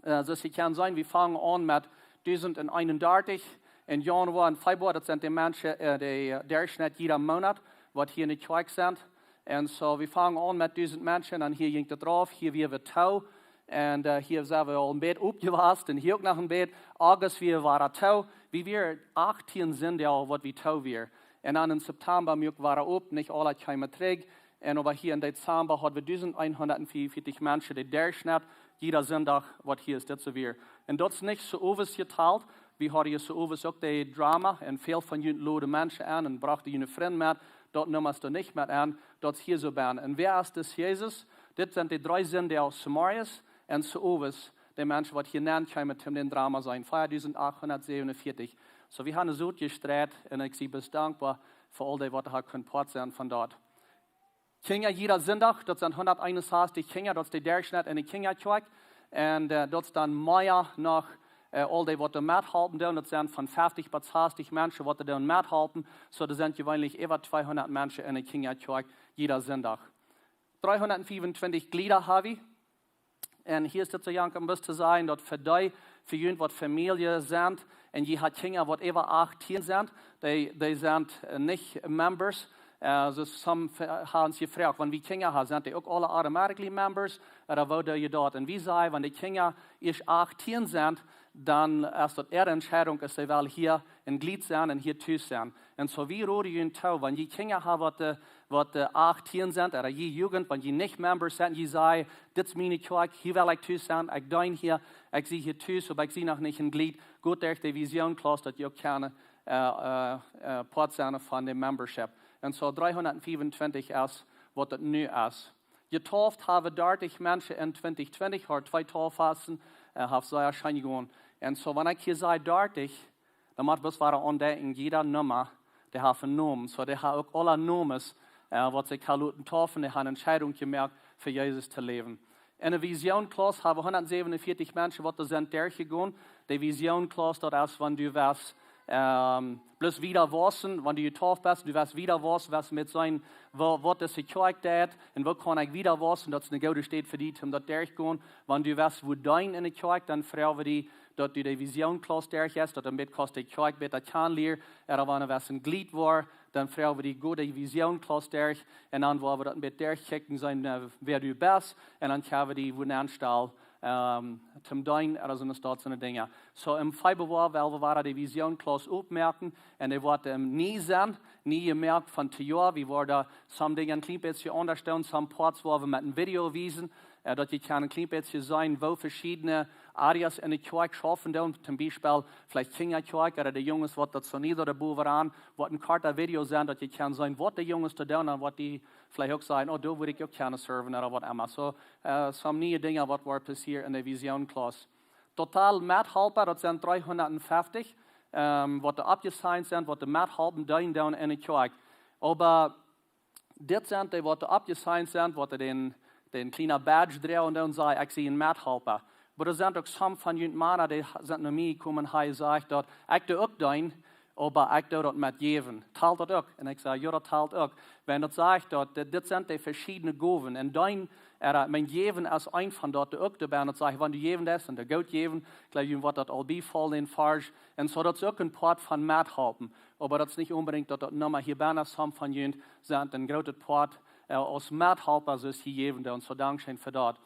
Äh, soo aus jie kjennen seenen, wie fangen aun met dusent eenundartich en Januar un Februar. Daut sent de Menschen, äh, dee, äh, Derchschnitt jieda Moonat, waut hia en de Kjoakj sent. Un soo, wie fangen aun met dusent Menschen, un hia jinkj daut rauf, hia wieren wie too. Un, äh, hia sent wie aul een bät oppjewast, un hia uk noch een bät. August wia wie wada too. Wie wieren achtieen Sindach, waut wie too wieren. Un dan en September muak wie wada op, nich aula kjeemen trigj. Un oba hia en Dezember hauden wie dusent eenhundatveeaunvieetich Menschen, de Derchschnitt, jieda Sindach, waut hia es, dit soo wia. Un daut es nich soo owes jetalt, wie hauden hia soo owes uk de Drama, un väl von junt loden Menschen aun un brochten june Frind met, daut Numma es doa nich met aun, daut es hia soo bie. Un wäa es dis Jesus? Dit sent de dree Sinden aus Samarias, un soo owes, de Menschen, waut hia nenkjeemen, toom dän Drama seenen, veadusent achthundatsäwenunvieetich. Soo, wie haben soo jestreit, un ekj sie bloos dankboa fa aul dee, waut haben kunt Poat sennen von daut. Kjinja, jieda Sindach, daut sent hundateenunsastich Kjinja, daut es de Derchschnitt en de Kjinjakjoakj. Un, äh, daut es dan mea noch, äh, aul dee, waut doa methalpen doonen, daut sent von feftich bat sastich Menschen, waut doa doonen methalpen. Soo, doa sent jeweenlich äwa tweehundat Menschen en de Kjinjakjoakj, jieda Sindach. Dreehundatveeauntwintich Jlieda haben wie. Un hia es daut soo, Janke, om bloos to sajen, daut fa dee, fa junt, waut Famielje sent, un jie haben Kjinja, waut äwa achtieen sent, dee, dee sent, äh, nich Members. Äh, soo some f-, haben jefroacht, wan wie Kjinja haben, sent dee uk aule automatically Members? Ooda woo doo jie daut? Un wie sajen, wan de Kjinja ieescht achtieen sent, dan es daut äare Entscheidunk, aus see wellen hia een Jlied sennen un hia tus sennen. Un soo, wie roden junt too, wan jie Kjinja haben, waut, äh, waut, äh, achtieen sent, ooda jie Jugend, wan jie nich Members sent, jie sajen, dit es miene Kjoakj, hia well ekj tus sennen, ekj deen hia, ekj sie hia tus, oba ekj sie noch nich een Jlied, got derch de Vision Class, daut jie uk kjennen, äh, äh, äh, Poat sennen von de Membership. Un soo dreehundatveeauntwintich es, waut daut nu es. Jetauft haben dartich Menschen en twintich twintich, haud twee Tauffasten, äh, haft sea scheen jegonen. Un soo, wan ekj hia saj dartich, dan mott bloos wada aundenkjen, jieda Numma, dee haft een Nomen. Soo, dee haft uk aule Nomes, waut sikj ha loten taufen, dee han eene Entscheidunk jemoakt, fa Jesus to läwen. En de Vision Class ha wie hundatsäwenunvieetich Menschen, waut doa sent derchjegonen. De Vision Class, daut es, wan du west bloos wieda wausen, wan du jetauft best, du west wieda wausen, west met seenen, waut dise Kjoakj deit un woo kaun ekj wieda wausen, daut es eene goode Städ fa die, om daut derchgonen. Wan du west wua deenen en de Kjoakj, dan froag wie die, daut du de Vision Class derchjeist, daut du een bät kaust de Kjoakj bäta kjanen lieren, ooda wan du west een Jleet woaren, dan froag wie die, go de Vision Class derch, un dan woa wie daut een bät derchkjikjen, seenen, wäa du best, un dan kjenn wie die wua nenstalen, tom deenen, ooda soone Städ, soone Dinja. Soo, em Februar well wie wada de Vision Class opmoaken, un dee woat nie sennen, nie jemoakt von dit Joa. Wie woaren soone Dinja een kjlien bät aundasch doonen, soone Parts woa wie met een Video wiesen, daut jie kjennen een kjlien bät seenen, woo veschiedne Areas en de Kjoakj schaufen doonen, tom Biespel veleicht Kjinjakjoakj ooda de Junges, waut daut soo nie doa bowen aun, woat een kortet Video sennen, daut jie kjennen seenen, waut de Junges doa doonen un waut dee veleicht uk sajen, oh, doa wudd ekj uk kjennen serven ooda waut emma. Soo, soone niee Dinja, waut woaren passieren en de Vision Class. Total Methalpa, daut sent dreehundatfeftich, waut doa oppjesigned sent, waut doa methalpen deenen doonen en de Kjoakj. Oba dit sent dee, waut doa oppjesigned sent, waut doa dän, dän kjlienen Badge droagen doonen, sajen, ekj sie een Methalpa. Oba doa sent uk soone von junt Mana, dee sent no mie jekomen, hee sajcht daut, ekj doo uk deenen, oba ekj doo daut met jäwen. Talt daut uk? Un ekj saj, jo, daut talt uk. Wan daut sajcht daut, dit, dit sent dee veschiedne Gowen. Un deenen, ooda, mien jäwen es eent von daut, doo uk doabie. Daut sajcht, wan du jäwen deist, dan doo goot jäwen. Ekj jleew, junt woat daut aul bifaulen, dän Varsch. Un soo, daut es uk een Poat von methalpen. Oba daut es nich onbedinjt daut daut Numma hia bie es, soone von junt sent een grootet Poat aus Methalpa, soo aus jie jäwen doonen. Soo, dankscheen fa daut.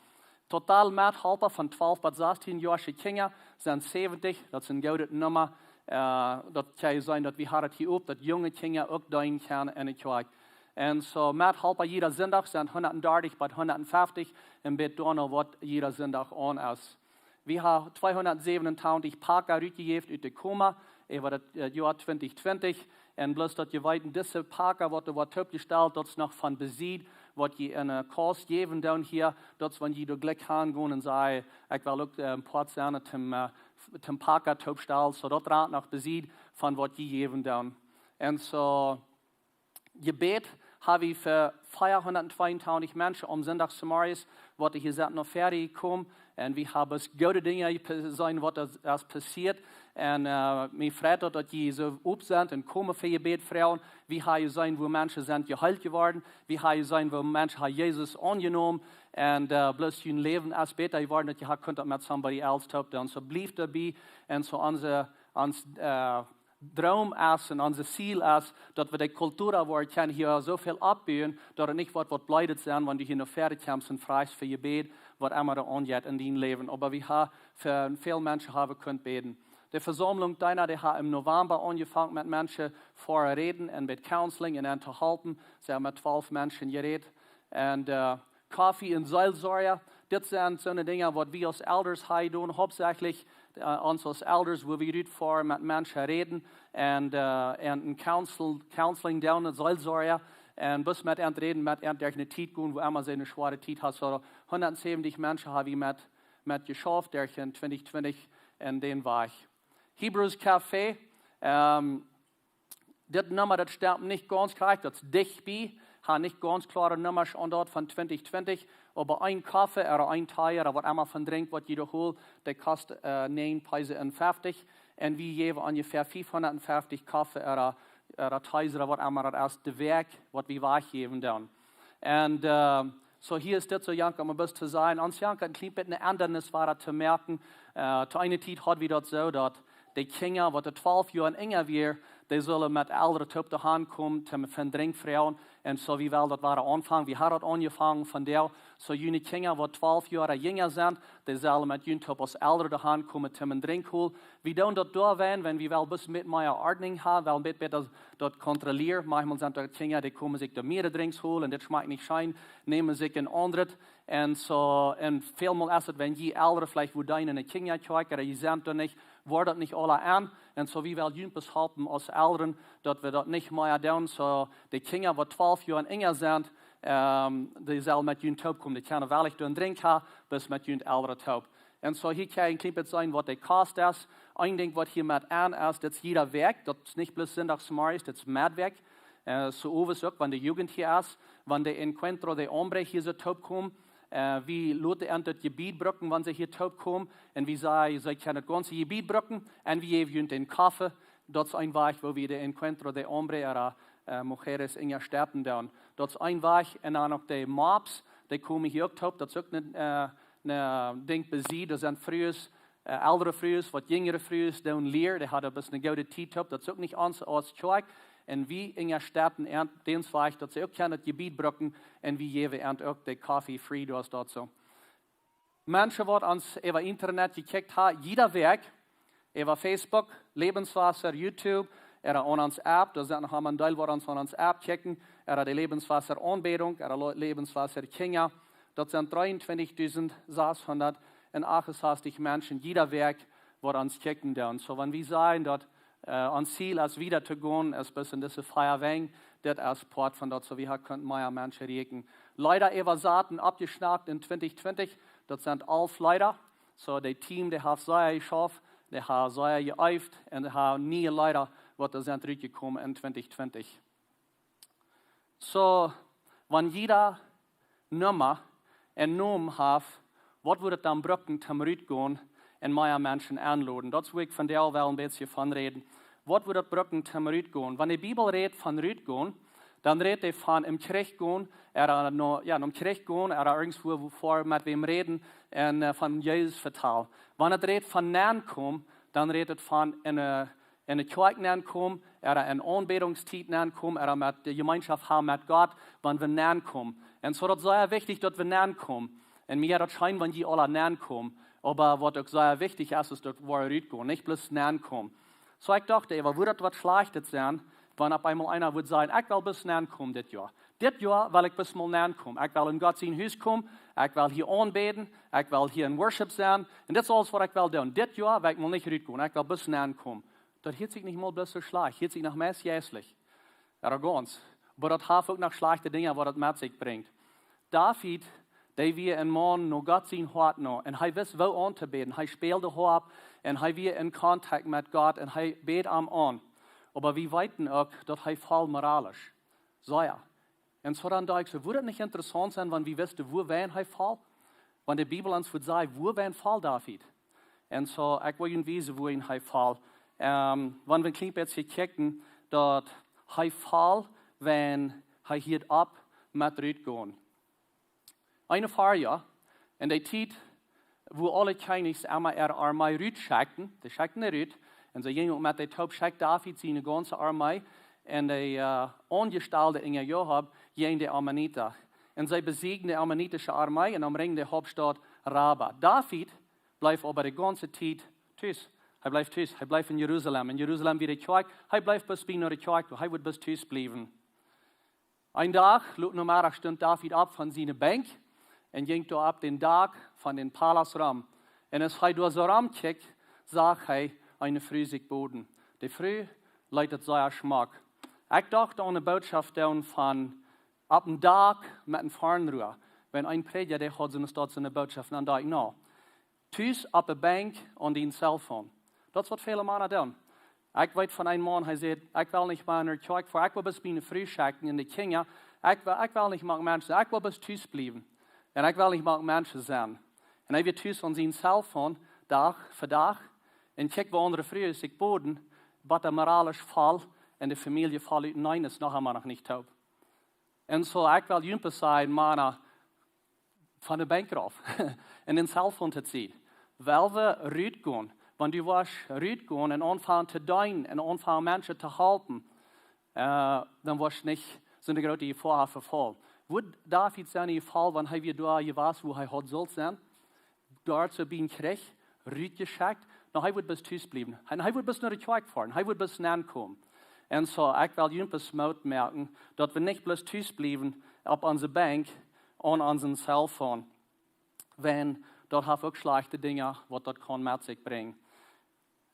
Total Methalpa von twalf bat sastieen Joa Kjinja sent säwentich, daut es een goodet Numma. Daut kjenn jie seenen, daut wie haben hia uk, daut junge Kjinja uk deenen kjennen en de Kjoakj. Un soo Methalpa jieda Sindach sent hundatdartich bat hundatfeftich, un bät doano, waut jieda Sindach aun es. Wie haben tweehundatsäwenentachentich Paka rutjejäft ut de Koma, äwa daut Joa twintich twintich. Un bloos daut jie weeten, dise Paka, waut doa woat toopjestalt, daut es noch von besied, waut jie en de Kaust jäwen doonen hia, daut es, wan jie doa jlikj han gonen un sajen, ekj well uk een Poat sennen, tom Paka toopstalen, soo daut rant noch besied von waut jie jäwen doonen. Un soo, jebät ha wie fa veahundattweeuntachentich Menschen aum Sindach zemorjes, waut doa hia sent no väaren jekomen. Un wie haben goode Dinja jeseenen, waut doa es passieet. Un mie freit daut, daut jie soo op sent un komen fa Jebäd froagen. Wie haben jeseenen, wua Menschen sent jeheelt jeworden. Wie haben jeseenen, wua Menschen haben Jesus aunjenomen. Un bloos jun Läwen es bäta jeworden, daut jie ha kunt daut met somebody else toop doonen. Soo bliewt doabie. Un soo onse, ons Droom es un onse Ziel es, daut wie de Kultura woaren kjennen hia soo väl oppbuen, daut et nich woat waut bleedet sennen, wan du hia no väaren kjemst un frajchst fa Jebäd, waut emma doa aunjeit en dien Läwen. Oba wie haben fa väl Menschen haben kunt bäden. De Vesaumlunk Deena, dee haft em Novamba aunjefongen met Menschen väaräden un met counseling un an to halpen. See haben met twalf Menschen jerät. Un Koffie un Seelsorja, dit sent soone Dinja, waut wie aus Elders hia doonen, hauptsächlich ons aus Elders, wua wie rutfoaren met Menschen räden un, un counseling doonen, Seelsorja, un bloos met an räden, met an derch ne Tiet gonen, wua emma see ne schwoare Tiet haben. Soo, hundatsäwentich Menschen haben wie met, met jeschauft derch en twintich twintich en dän Wajch. Hebrews Café, dit Numma, daut stemt nich gaunz krakjt, daut es dicht bie. Haben nich gaunz kloare Nummasch aun daut von twintich twintich, oba een Koffe ooda een Tee ooda waut emma von Drinkj, waut jie doa holen, dee kost näajen Peso un feftich. Un wie jäwen onjefäa fiefhundatfeftich Koffe ooda, ooda Tees ooda waut emma daut es, de Wäakj, waut wie wajchjäwen doonen. Un soo hia es dit soo, jankat, om bloos to sajen, ons jankat een kjlien bät ne Endanis wada to moaken. To eene Tiet haud wie daut soo, daut de Kjinja, waut twalf Joa un unja wieren, dee sullen met Elren toop doahan komen, toom fa en Drinkj froagen. Un soo, wie wellen daut wada aunfangen. Wie haben daut aunjefongen vondoag. Soo, june Kjinja, waut twalf Joa ooda jinja sent, dee sellen met junt toop aus Elren doahan komen, toom en Drinkj holen. Wie doonen daut doawäajen, wiels wie wellen bloos met mea Ordnunk haben, wellen met bäta daut kontrollieren. Maunchmol sent doa Kjinja, dee komen sikj doa mea Drinkjs holen, un dit schmakjt nich scheen, nämen sikj en aundret. Un soo, un välmol es et, wan jie Elren veleicht wua deenen en ne Kjinjakjoakj, ooda jie sent doa nich, woat daut nich aula en. Un soo, wie wellen junt bloos halpen aus Elren, daut wie daut nich mea doonen. Soo, de Kjinja, waut twalf Joa un unja sent, dee sellen met junt toop komen. Dee kjennen veleicht doa en Drinkj haben, bloos met junt Elren toop. Un soo hia kjenn jie een kjlien bät seenen waut de Kost es. Een Dinkj waut hia met aun es, daut es jieda Wäakj, daut es nich bloos Sindachsmorjes, daut es met Wäakj. Soo owes uk, wan de Jugend hia es, wan de Encuentro de Hombre hia soo toop komen, wie loten an daut Jebied brucken, wan see hia toop komen, un wie sajen, see kjennen daut gaunze Jebied brucken, un wie jäwen junt dän Koffe. Daut es een Wajch woo wie de Encuentro de Hombre ooda Mujeres unjastetten doonen. Daut es een Wajch. Un dan uk de Mops, dee komen hia uk toop, daut es uk een Dinkj bie sikj. Doa sent Frues, eldre Frues, waut jinjre Frues doonen lieren, dee haben bloos ne goode Tiet toop, daut es uk nich ons aus Kjoakj. Un wie unjastetten an dän Wajch, daut see uk kjennen daut Jebied brucken, un wie jäwen an uk de Koffe free, daut es daut soo. Menschen waut ons äwa Internet jekjikjt haben, jieda Wäakj, äwa Facebook, Lebenswasser, YouTube, ooda aun ons App, doa sent noch emma een Deel waut ons aun ons App kjikjen, ooda de Lebenswasser Aunbädunk, ooda Lebenswasser Kjinja, daut sent dreeuntwintichdusendsechshundatachtunsastich Menschen jieda Wäakj waut ons kjikjen doonen. Soo wan wie sajen daut ons Ziel es wieda to gonen, es bloos en dise vea Wäakj, dit es Poat von daut, soo wie haben kunt mea Menschen rieekjen. Leeda äwasaten, oppjeschnackt en twintich twintich, daut sent alf Leeda. Soo de Team, dee haft sea jeschauft, dee haben sea jeeeft un dee haben niee Leeda waut doa sent rutjekomen en twintich twintich. Soo wan jieda Numma een Nomen haft, waut wudd daut dan brucken toom rutgonen un mea Menschen enloden? Daut es wua ekj vondoag well een bät von räden. Waut wudd daut brucken toom rutgonen? Wan de Bibel rät von rutgonen, dan rät dee von em Kjrich gonen, ooda no, jo, em Kjrich gonen, ooda irjentwua, wua, met wäm räden un von Jesus vetalen. Wan et rät von nenkomen, dan rät et von en ne Kjoakj nenkomen, ooda en Aunbädungstiet nenkomen, ooda met de Jemeenschoft haben met Gott, wan wie nenkomen. Un soo daut es sea wichtich daut wie nenkomen. Un mie jeit daut scheen wan jie aula nenkomen. Oba waut uk sea wichtich es, es daut wie rutgonen, nich bloos nenkomen. Soo ekj docht, ey, wudd daut waut Schlajchtet sennen, wan opp eemol eena wudd sajen: Ekj well bloos nenkomen dit Joa. Dit Joa well ekj bloos mol nenkomen. Ekj well en Gott sien Hus komen, ekj well hia aunbäden, ekj well hia en worship sennen, un dit es aules waut ekj well doonen. Dit Joa well ekj mol nich rutgonen, ekj well bloos nenkomen. Daut hieet sikj nich mol bloos soo schlajcht, hieet sikj noch meist jeistlich, arrogant. Oba daut haft uk noch schlajchte Dinja waut daut met sikj brinjt. David, dee wia een Maun no Gott sien Hoat no, un hee wist woo auntobäden. Hee späld de Hoap un hee wia en contact met Gott un hee bäd am aun. Oba wie weeten uk daut hee foll moralisch, sea. Un soo dan docht ekj soo, wudd daut nich interessaunt sennen wan wie wisten wuawäajen hee foll? Wan de Bibel ons wudd sajen wuawäajen foll David. Un soo ekj well junt wiesen wuawäajen hee foll. Wan wie een kjlien bät kjikjen, daut hee foll, wan hee hieed opp met rutgonen. Eene Farja, en de Tiet wua aule Kjennichs emma äare Armee rutschekjten, dee schekjten dee rut, un see jinjen uk met dee toop, schekjt David siene gaunze Armee un de Aunjestalde unja Joab jäajen de Ammonita. Un see besieejden de ammonitische Armee un omrinjden de Hauptstaut Raba. David bleef oba de gaunze Tiet tus. Hee bleef tus, hee bleef en Jerusalem. En Jerusalem wia de Kjoakj, hee bleef bloos bie no de Kjoakj, hee wudd bloos tus bliewen. Een Dach, lot Nomeddach, stunt David opp von siene Benkj un jinkj doa opp dän Dak von dän Palaust rom. Un aus hee doa soo romkjikjt, sach hee eene Fru sikj boden. De Fru leet daut sea schmock. Ekj docht aun ne Bootschoft doonen von opp en Dak met en Farnroa. Wan een Prädja dee haud soone Staut, soone Bootschoft, dan docht ekj: No, tus opp de Benkj aun dien cellphone. Daut es waut väle Mana doonen. Ekj weet von een Maun, hee säd: Ekj well nich mea no Kjoakj foaren, ekj well bloos miene Fru schekjen un de Kjinja. Ekj well nich mank Menschen, ekj well bloos tus bliewen. Un ekj well nich mank Menschen sennen. Un hee wia tus aun sien cellphone, Dach fa Dach, un kjikjt woo aundre Frues sikj boden, bat hee moralisch foll un de Famielje foll uteneen, es noch emma noch nich toop. Un soo ekj well junt bloos sajen, Mana, von de Benkj rauf un dän cellphone to zieen. Well wie rutgonen? Wan du woascht rutgonen un aunfangen to deenen un aunfangen Menschen to halpen, dan woascht nich soone groote Jefoa haben vefollen. Wudd David sennen jefollen wan hee wia doa jewast wua hee haud sullt sennen, doa soo biem Kjrich, rutjeschekjt? No, hee wudd bloos tus bliewen. Hee wudd bloos no de Kjoakj foaren, hee wudd bloos nenkomen. Un soo ekj well junt bloos Moot moaken daut wie nich bloos tus bliewen opp onse Benkj aun onsen cellphone, wan daut haft uk schlajchte Dinja waut daut kaun met sikj brinjen.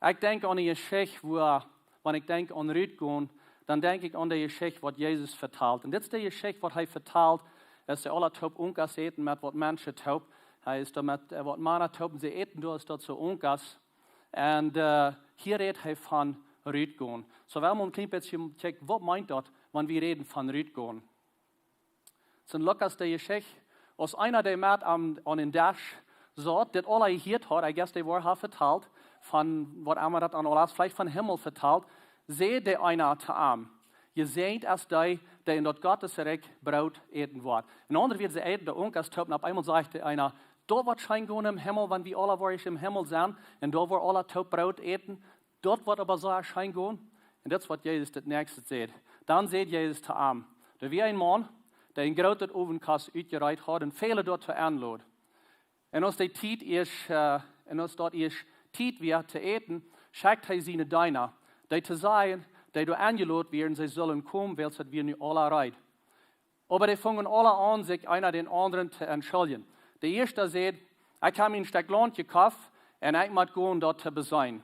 Ekj denkj aun ne Jeschicht wua, wan ekj denkj aun rutgonen, dan denkj ekj aun de Jeschicht waut Jesus vetalt. Un dit es de Jeschicht waut hee vetalt, aus see aula toop Unkas äten met waut Menschen toop. Hee es doa met waut Mana toop, see äten, doa es daut soo onkas. Un hia rät hee von rutgonen. Soo well wie een kjlien bät kjikjen, waut meent daut, wan wie räden von rutgonen? Sent Lukas de Jeschicht, aus eena, dee met am aun dän Desch saut, dit aula jehieet haud, I guess, dee woat ha vetalt, von waut emma daut aun aules veleicht von Himmel vetalt, säd dee eena to am: Jesäajent es dee, dee en daut Gottes Rikj Broot äten woat. En aundre Wieed, see äten doa onkas toop, un opp eemol sajcht dee eena: Daut woat scheen gonen em Himmel, wan wie aula woaren em Himmel sennen, un doa woa wie aula toop Broot äten. Daut woat oba soo scheen gonen. Un daut es waut Jesus daut näakjste säd. Dan säd Jesus to am: Doa wia een Maun, dee een grootet Owenkost utjereet haud un väle doatoo enlod. Un aus dee Tiet ieescht, un aus daut ieescht Tiet wia to äten, schekjt hee siene Deena, dee to sajen, dee doa enjelot wieren, see sullen komen, wiels daut wia nu aula reed. Oba dee fungen aula aun, sikj eena dän aundren to entschuljen. De ieeschta säd: Ekj hab mie een Stekj Launt jekoft un ekj mott gonen daut to beseenen.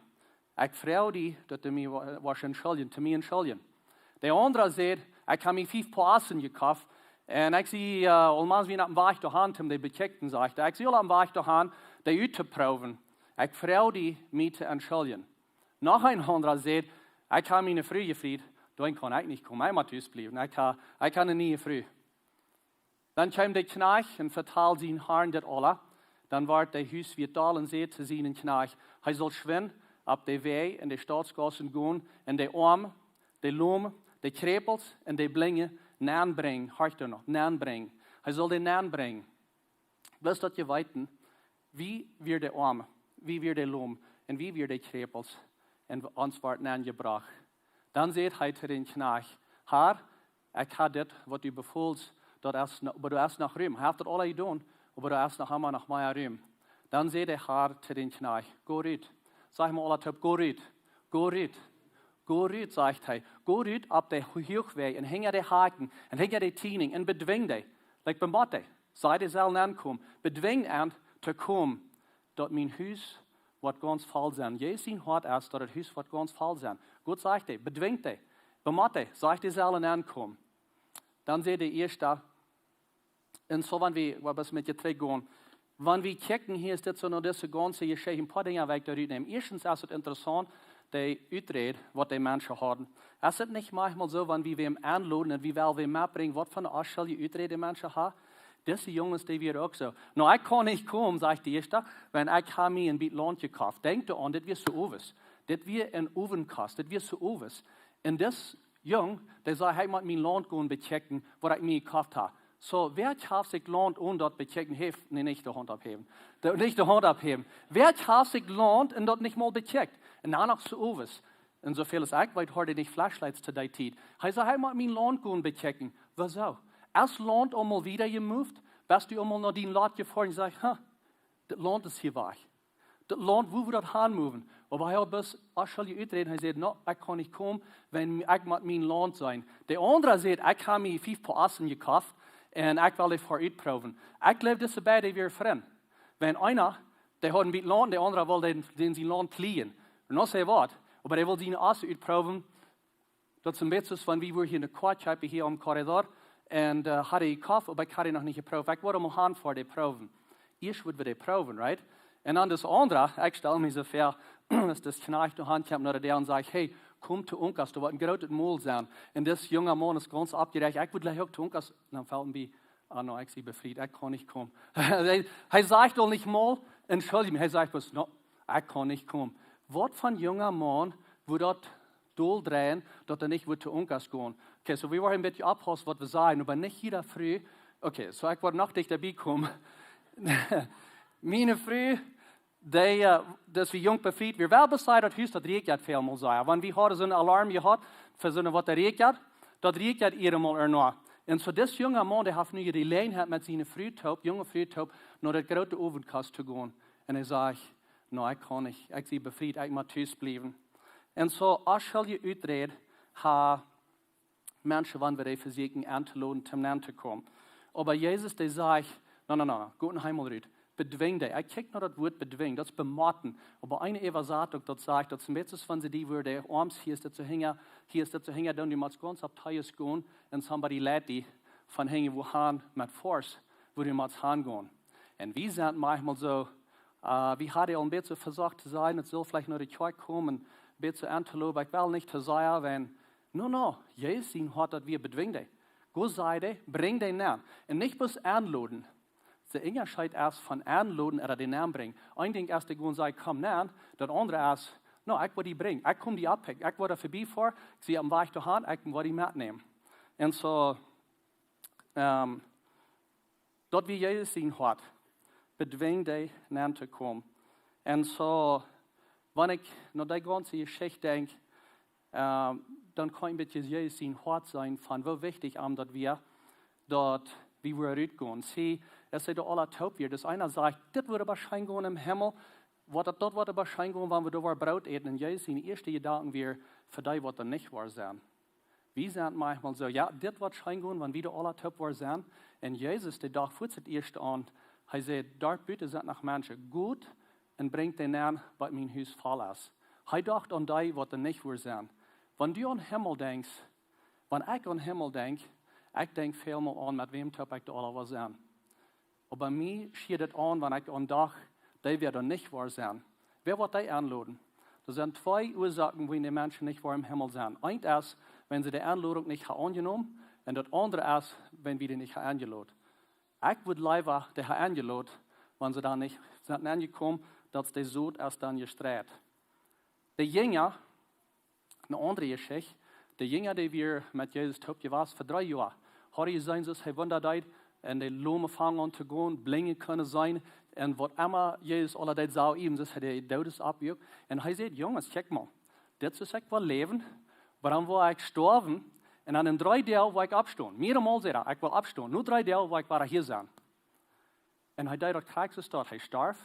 Ekj froag die, daut du mie woascht entschuljen, to mie entschuljen. De aundra säd: Ekj hab mie fief Poa Ossen jekoft un ekj sie aul mau wada oppem Wajch doahan, toom dee bekjikjen, sajcht hee. Ekj sie aul oppem Wajch doahan, dee uttoproowen. Ekj froag die, mie to entschuljen. Noch een aundra säd: Ekj hab miene Fru jefriet, doawäajen kaun ekj nich komen, ekj mott tus bliewen, ekj hab ne niee Fru. Dan kjeem de Kjnajcht un vetald sien Harn dit aula. Dan wort de Huswieet doll un säd to sienen Kjnajcht, hee sull schwind opp de Wäaj un de Stautsgaussen gonen un de Oame, de Lome, de Kjräpels un de Blinje nenbrinjen, horcht doa noch, nenbrinjen. Hee sull dee nenbrinjen. Bloos daut jie weeten, wie wieren de Oame, wie wieren de Lome un wie wieren de Kjräpels, un ons wort nenjebrocht. Dan säd hee to dän Kjnajcht: Har, ekj hab dit, waut du befoolst, daut es, oba doa es noch Rum. Hee haft daut aula jedonen, oba doa es noch emma noch mea Rum. Dan säd de Har to dän Kjnajcht: Go rut. Saj mau aula toop: Go rut. Go rut. Go rut, sajcht hee. Go rut opp de Huachwäaj un hinja de Hakjen un hinja de Tieninj un bedwinj dee. Like, bemott dee. Saj, dee sellen aunkomen. Bedwinj an to komen, daut mien Hus woat gaunz voll sennen. Jesus sien Hoat es, daut daut Hus woat gaunz voll sennen. Goot, sajcht hee, bedwinj dee. Bemott dee, sajcht, dee sellen aunkomen. Dan säd de ieeschta, un soo wan wie, waut es met je trigjgonen, wan wie kjikjen, hia es dit soo no dise gaunze Jeschicht, een poa Dinja well ekj doa rutnämen. Ieeschtens es daut interessaunt, de Uträd, waut de Menschen hauden. Es daut nich maunchmol soo, wan wie wäm enloden un wie wellen wäm metbrinjen, waut fa ne onschulje Uträd de Menschen haben? Dise Junges, dee wieren uk soo. No, ekj kaun nich komen, sajcht de ieeschta, wiels ekj hab mie een bät Launt jekoft. Denkj doaraun, dit wia soo owes. Dit wia een Owenkost, dit wia soo owes. Un dis Jung, dee säd: Ekj mott mien Launt gonen bekjikjen, waut ekj mie jekoft hab. Soo, wäa haft sikj Launt onen daut bekjikjen? Heft, nä, nich de Haunt opphäwen. De, nich de Haunt opphäwen. Wäa haft sikj Launt un daut nich mol bekjikjt? Un dan noch soo owes. Un soo väl aus ekj weet, haud dee nich Flashlights to dee Tiet. Hee säd: Ekj mott mien Launt gonen bekjikjen. Wuarom? Es Launt eemol wieda jemoved, best du eemol no dien Lot jefoaren un sajchst: Ha, daut Launt es hia wajch. Daut Launt, wua woat daut han moven? Oba hee haud bloos onschulje Uträd. Hee säd: No, ekj kaun nich komen, wiels ekj mott mien Launt seenen. De aundra säd: Ekj hab mie fief Poa Ossen jekoft un ekj well dee fa utproowen. Ekj jleew, dise beide wieren Frind. Wiels eena, dee haud een bät Launt, de aundra wull dän, dän sien Launt lienen. Un dan säd hee: Waut? Oba dee wull siene Ossen utproowen. Daut es een bät soo aus wan wie wieren hia en de Koakjkjeepe hia aum Korridor. Un, äh, haud dee jekoft, oba ekj haud dee noch nich jeprooft. Ekj wull am han fa dee proowen. Ieescht wudd wie dee proowen, right? Un dan dis aundra, ekj stal mie soo väa, aus dis Kjnajcht doa han kjemt no de Däa un sajcht: Hey, komm to Unkas, doa woat een grootet Mol sennen. Un dis junga Maun es gaunz oppjerächt: Ekj wudd jlikj uk to Unkas. Dan felt am bie: Ah, no, ekj sie befriet, ekj kaun nich komen. Hee, hee sajcht aul nich mol: Entschuldicht mie. Hee sajcht bloos: No, ekj kaun nich komen. Waut fa een junga Maun wudd daut doldreien, daut hee nich wudd to Unkas gonen? Okay, soo wie woaren een bät oppaussen, waut wie sajen, oba nich jiede Fru. Okay, soo ekj woa noch dichta bie komen. Miene Fru, dee, äh, aus wie junk befriet wieren, well, besajcht daut Hus, daut rieekjt väl mol sea. Wan wie hauden soon Alarm jehaut, fa soon waut rieekjt, daut rieekjt eenjemol ea no. Un soo dis junga Maun, dee haft nu de Jeläajenheit met siene Fru toop, junge Fru toop, no daut groote Owenkost to gonen. Un hee sajcht: No, ekj kaun nich, ekj sie befriet, ekj mott tus bliewen. Un soo, onschulje Uträd haben Menschen, wan wie dee vesieekjen entoloden, toom nenn to komen. Oba Jesus, dee sajcht: No, no, no, no, go no Himmel rut. Bedwinj dee. Ekj kjikj no daut Wuat bedwinjen, daut es bemotten. Oba eene Äwasatunk, daut sajcht, daut es een bät soo aus wan see die wudden, Ooms, hia es daut soo hinja, hia es daut soo hinja, dan du motst gaunz opp Toes gonen un somebody leit die von hinja wua han met force, wua du motst han gonen. Un wie sent maunchmol soo, äh, wie hauden aul een bät vesocht to sajen, et sull veleicht no de Kjoakj komen, een bät aun to lowen, ekj well nich to sea sennen. No, no, Jesus sien Hoat, daut wia: Bedwinj dee. Go, saj dee, brinj dee nenn. Un nich bloos enloden. De Unjascheet es von enloden ooda dee nenn brinjen. Een Dinkj es, dee gonen sajen: Komm nenn. Daut aundre es: No, ekj woa die brinjen. Ekj kom die oppikjen. Ekj woa doa verbie foaren. Ekj sie oppem Wajch doahan. Ekj woa die metnämen. Un soo, ähm, daut wia Jesus sien Hoat, bedwinj dee nenn to komen. Un soo, wan ekj no dee gaunze Jeschicht denkj, ähm, dan kaun ekj een bät Jesus sien Hoat seenen, von woo wichtich am daut wia, daut wie wudden rutgonen. See, aus see doa aula toop wieren, daut eena sajcht: Dit woat oba scheen gonen em Himmel, waut daut, daut woat oba scheen gonen, wan wie doa wudden Broot äten. Un Jesus sien ieeschta Jedanken wia: Fa dee woat daut nich woa sennen. Wie sent maunchmol soo: Jo, dit woat scheen gonen, wan wie doa aula toop woaren sennen. Un Jesus, dee docht fuaz daut ieeschte aun, hee säd: Doa buten sent noch Menschen. Got un brinjt dee nenn, bat mien Hus voll es. Hee docht aun dee, waut doa nich woaren sennen. Wan du aun Himmel denkjst, wan ekj aun Himmel denkj, ekj denkj väl mol aun, met wäm toop ekj doa aula woa sennen. Oba mie schieed et aun, wan ekj aun docht, dee woaren doa nich woaren sennen. Wäa woat dee enloden? Doa sent twee Uasoaken, wuarom de Menschen nich woaren em Himmel sennen. Eent es, wan see de Enlodunk nich haben aunjenomen, un daut aundre es, wan wie dee nich haben enjelodt. Ekj wudd leewa dee haben enjelodt, wan see dan nich sent aunjekomen, daut de Sot es dan jestreit. De Jinja, eene aundre Jeschicht. De Jinja, dee wieren met Jesus toop jewast fa dree Joa. Hauden jeseenen, soo aus hee Wunda deed, un de Lome fungen aun to gonen, Blinje kunnen seenen, un waut emma Jesus aula deed, soo äwen, soo aus hee de Doodes oppwakjt. Un hee säd: Junges, kjikjt mol, dit es, ekj well läwen, oba dan woa ekj stoawen, un dan en dree Doag woa ekj oppstonen. Mearemol säd hee: Ekj well oppstonen. No dree Doag woa ekj wada hia sennen. Un hee deed daut krakjt soo, daut hee storf.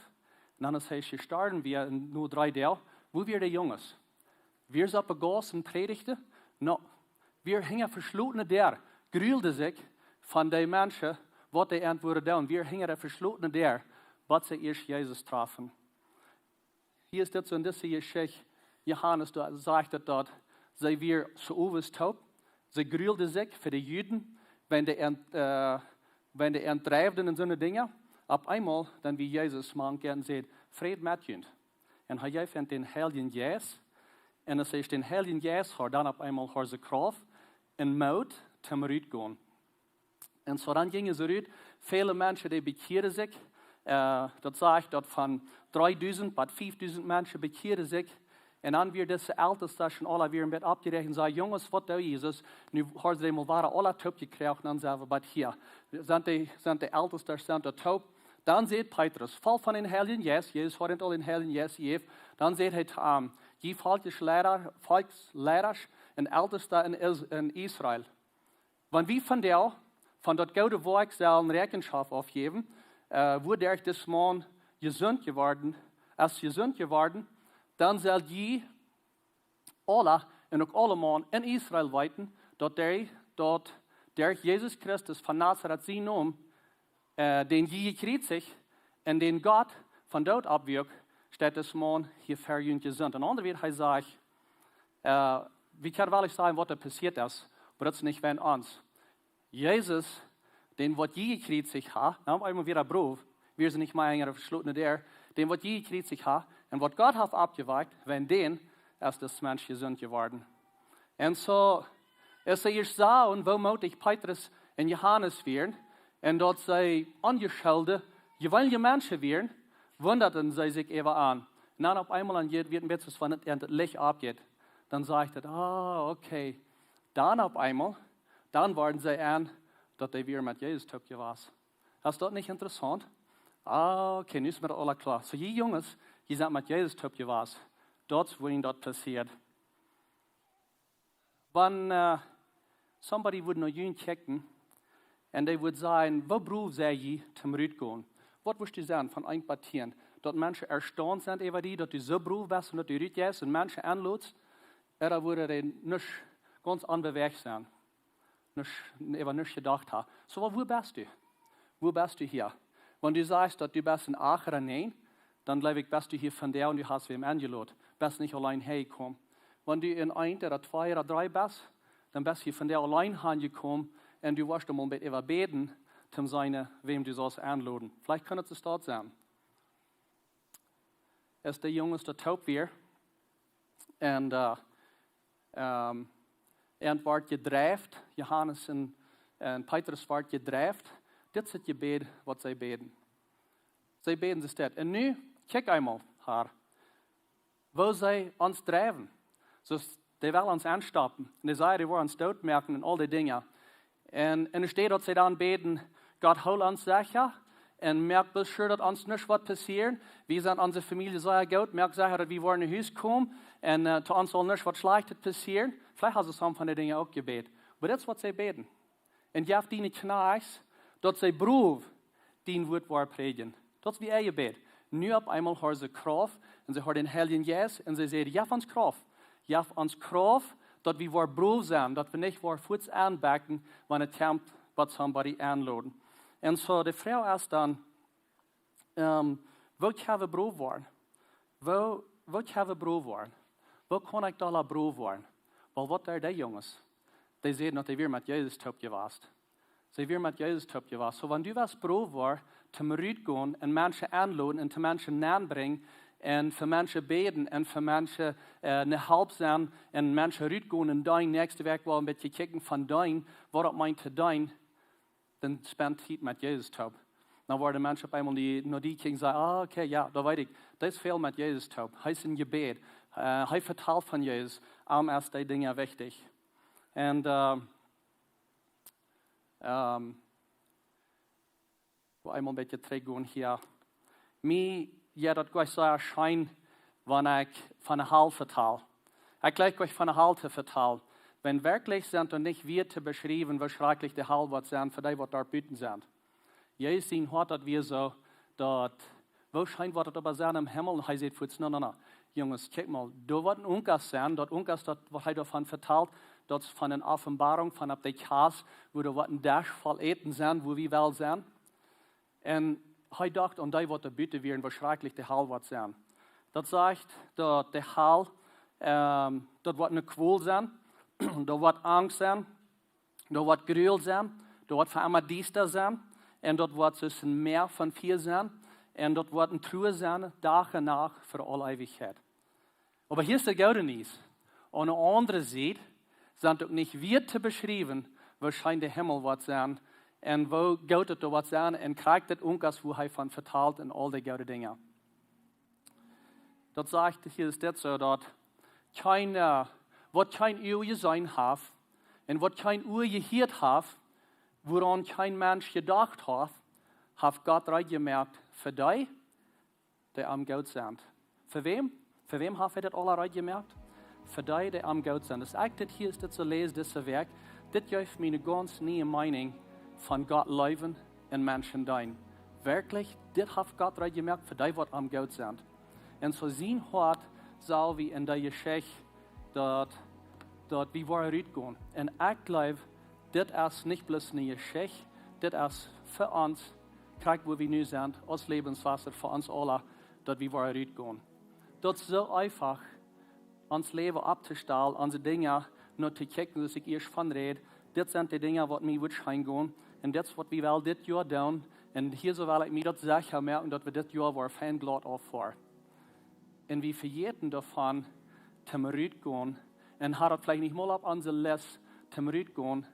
Un dan, aus hee jestorwen wia, no dree Doag, wua wieren de Junges? Wieren see opp de Gaussen un prädjden? No, wieren hinja veschlotne Däaren, grulden sikj von de Menschen, waut dee an wudden doonen. Wieren hinja de veschlotne Däaren, bat see ieescht Jesus troffen. Hia es dit soo en dise Jeschicht, Johanes, doa sajcht et daut, see wieren soo owes toop, see grulden sikj fa de Juden, wan dee an, äh, wan dee an dreewen un soone Dinja. Opp eemol, dan wia Jesus mank an un säd: Fräd met junt. Un hee jeef an dän Heiljen Jeist. Un aus see dän Heiljen Jeist hauden, dan opp eemol hauden see Krauft un Moot toom rutgonen. Un soo dan jinjen see rut. Väle Menschen, dee bekjieeden sikj. Äh, daut sajcht, daut von dreedusent bat fiefdusent Menschen bekjieeden sikj. Un dan wieren dise Eltestasch aula wada een bät oppjeräacht un säden: Junges, waut deit Jesus? Nu haben see dee mol wada aula toop jekjräajen un dan sent wie bat hia. Sent de, sent de Eltestasch, sent doa toop. Dan sajcht Petrus, voll von dän Heiljen Jeist, Jesus haud an aul dän Heiljen Jeist jejäft, dan sajcht hee to an: Jie Volksliedasch, Volksliedasch un Eltesta en Is-, en Israel. Wan wie vondoag von daut goode Woakj sellen Räakjenschoft aufjäwen, äh, wuaderch dis Maun jesunt jeworden, es jesunt jeworden, dan sell jie aula un uk aulemaun en Israel weeten, daut dee, daut derch Jesus Christus von Nazaret sien Nomen, äh, dän jie jekjriezicht un dän Gott von doot oppwakjt, steit dis Maun hia ver junt jesunt. En aundre Wieed, hee sajcht, äh, wie kjennen woll nich sajen, waut doa passieet es, oba daut es nich wäajen ons. Jesus, dän waut jie jekjriezicht haben, dan opp eemol wia hee brow, wia see nich mea hinja veschlotne Däaren, dän waut jie jekjriezicht haben un waut Gott haft oppjewakjt, wäajen dän es dis Mensch jesunt jeworden. Un soo, aus see ieescht sagen, woo mootich Petrus un Johanes wieren, un daut see onjeschulje, jeweenelje Menschen wieren, wundaden see sikj äwa an. Un dan opp eemol, dan wia et een bät soo aus wan et, wan et Licht oppjeit. Dan sajcht et: Ah, okay. Dan opp eemol, dan worden see en, daut dee wia met Jesus toop jewast. Es daut nich interessaunt? Ah, okay, nu es mie aula kloa. Soo, jie Junges, jie sent met Jesus toop jewast. Daut es woo daut passieet. Wan, äh, somebody wudd no junt kjikjen un dee wudd sajen: Woo brow sie jie toom rutgonen? Waut wurscht du sajen von eent bat tieen? Daut Menschen erstaunt sent äwa die, daut du soo brow best un daut du rutjeist un Menschen enlodst? Ooda wudd dee nuscht, gaunz onbewäacht sennen? Nuscht, äwa nuscht jedocht haben. Soo, wua best du? Wua best du hia? Wan du sajchst, daut du best een Acht ooda Näajen, dan jleew ekj, best du hia vondoag un du hast wäm enjelot. Best nich auleen häajekomen. Wan du een Eent ooda Twee ooda Dree best, dan best du hia vondoag auleen häajekomen un du woascht mol een bät äwa bäden, toom seenen, wäm du saust enloden. Veleicht kunn et de Staut sennen. Aus de Junges doa toop wieren, un, äh, ähm, un wort jedreift, Johanes un, un Petrus wort jedreift, dit es daut Jebäd, waut see bäden. See bäden, see steit. Un nu, kjikj eemol, Herr, woo see ons dreiwen. Soo, dee wellen ons aunstoppen. Un dee sajen, dee woaren ons dootmoaken un aul dee Dinja. Un, un doa steit, daut see dan bäden, Gott, hool ons secha un moak bloos sure, daut ons nuscht woat passieren. Wie sent onse Famielje sea goot, moak secha, daut wie woaren no Hus komen un, äh, to ons saul nuscht waut Schlajchtet passieren. Veleicht haben see sommje von dee Dinja uk jebät. Oba dit es, waut see bäden. Un jeff diene Kjnajchts, daut see brow dien Wuat woaren prädjen. Daut es, waut see bäden. Nu opp eemol hauden see Krauft un see hauden dän Heiljen Jeist un see säden, jeff ons Krauft. Jeff ons Krauft, daut wie woaren brow sennen, daut wie nich woaren fuaz aunbakjen, wan et kjemt, waut somebody enloden. Un soo, de Froag es dan, ähm, woo kjenn wie brow woaren? Woo, woo kjenn wie brow woaren? Woo kaun ekj doa brow woaren? Well, waut deeden dee Junges? Dee säden, daut dee wieren met Jesus toop jewast. See wieren met Jesus toop jewast. Soo, wan du west brow woaren, toom rutgonen un Menschen enloden un toom Menschen nenbrinjen un fa Menschen bäden un fa Menschen, äh, ne Help sennen un Menschen rutgonen un dan näakjste Wäakj woaren een bät kjikjen von dan, waut daut meent to dan, dan spend Tiet met Jesus toop. Dan woaren Menschen opp eemol, dee no die kjikjen, sajen, ah, okay, jo, daut weet ekj. Dee es väl met Jesus toop. Hee es em Jebäd. Äh, hee vetalt von Jesus. Am es dee Dinja wichtich. Un, äh, ähm, ekj well eemol een bät trigjgonen hia. Mie jeit daut jlikj sea scheen, wan ekj von de Hal vetal. Ekj jlikj jlikj von de Hal to vetalen. Wan werkjlich sent doa nich Wieed to beschriewen, woo schrakjlich de Hal woat sennen fa dee, waut doa buten sent. Jesus sien Hoat, daut wia soo, daut, woo scheen woat et oba sennen em Himmel? Un hee säd fuaz, no, no, no. Junges, kjikj mol, doa woat een Unkas sennen, daut Unkas, daut, waut hee doavon vetalt, daut es von eene Openboarunk von opp de Kjast, woo doa woat een Desch voll Äten sennen, woo wie woll sennen. Un hee docht aun dee, waut doa buten wieren, woo schrakjlich de Hal woat sennen. Daut sajcht, daut de Hal, ähm, daut woat eene Kwol sennen, doa woat Angst sennen, doa woat Jrul sennen, doa woat fa emma diesta sennen, un doa woat soo een Mäa von Fia sennen, un doa woat een Truaren sennen, Dach un Nacht fa aule Eewichkjeit. Oba hia es de goode Niees. Aun de aundre Sied sent uk nich Wieed to beschriewen, woo scheen de Himmel woat sennen un woo goot et doa woat sennen un krakjt daut Unkas, woo hee von vetalt un aul dee goode Dinja. Daut sajcht, hia es dit soo, daut kjeen, äh, waut kjeen Uag jeseenen haft un waut kjeen Ua jehieet haft, wuaraun kjeen Mensch jedocht haft, haft Gott reed jemoakt fa dee, dee am goot sent. Fa wäm? Fa wäm haft hee daut aula reed jemoakt? Fa dee, dee am goot sent. Aus ekj dit hia es, dit soo läs, dise Wäakj, dit jeft mie eene gaunz niee Meenunk von Gott leewen un Menschen deenen. Werkjlich, dit haft Gott reed jemoakt fa dee, waut am goot sent. Un soo sien Hoat sell wie en dee Jeschicht, daut, daut wie woaren rutgonen. Un ekj jleew, dit es nich bloos eene Jeschicht, dit es fa ons, krakjt wua wie nu sent, aus Läwenswota fa ons aula, daut wie woaren rutgonen. Daut es soo eefach, ons Läwen opptostalen, onse Dinja no to kjikjen, soo aus ekj ieescht von räd. Dit sent de Dinja, waut mie woat scheen gonen. Un dit es, waut wie woll dit Joa doonen. Un hia soo well ekj mie daut secha moaken, daut wie dit Joa woaren fein glaut auffoaren. Un wie vejäten doavon, toom rutgonen. Un ha daut veleicht nich mol opp onse List, toom rutgonen.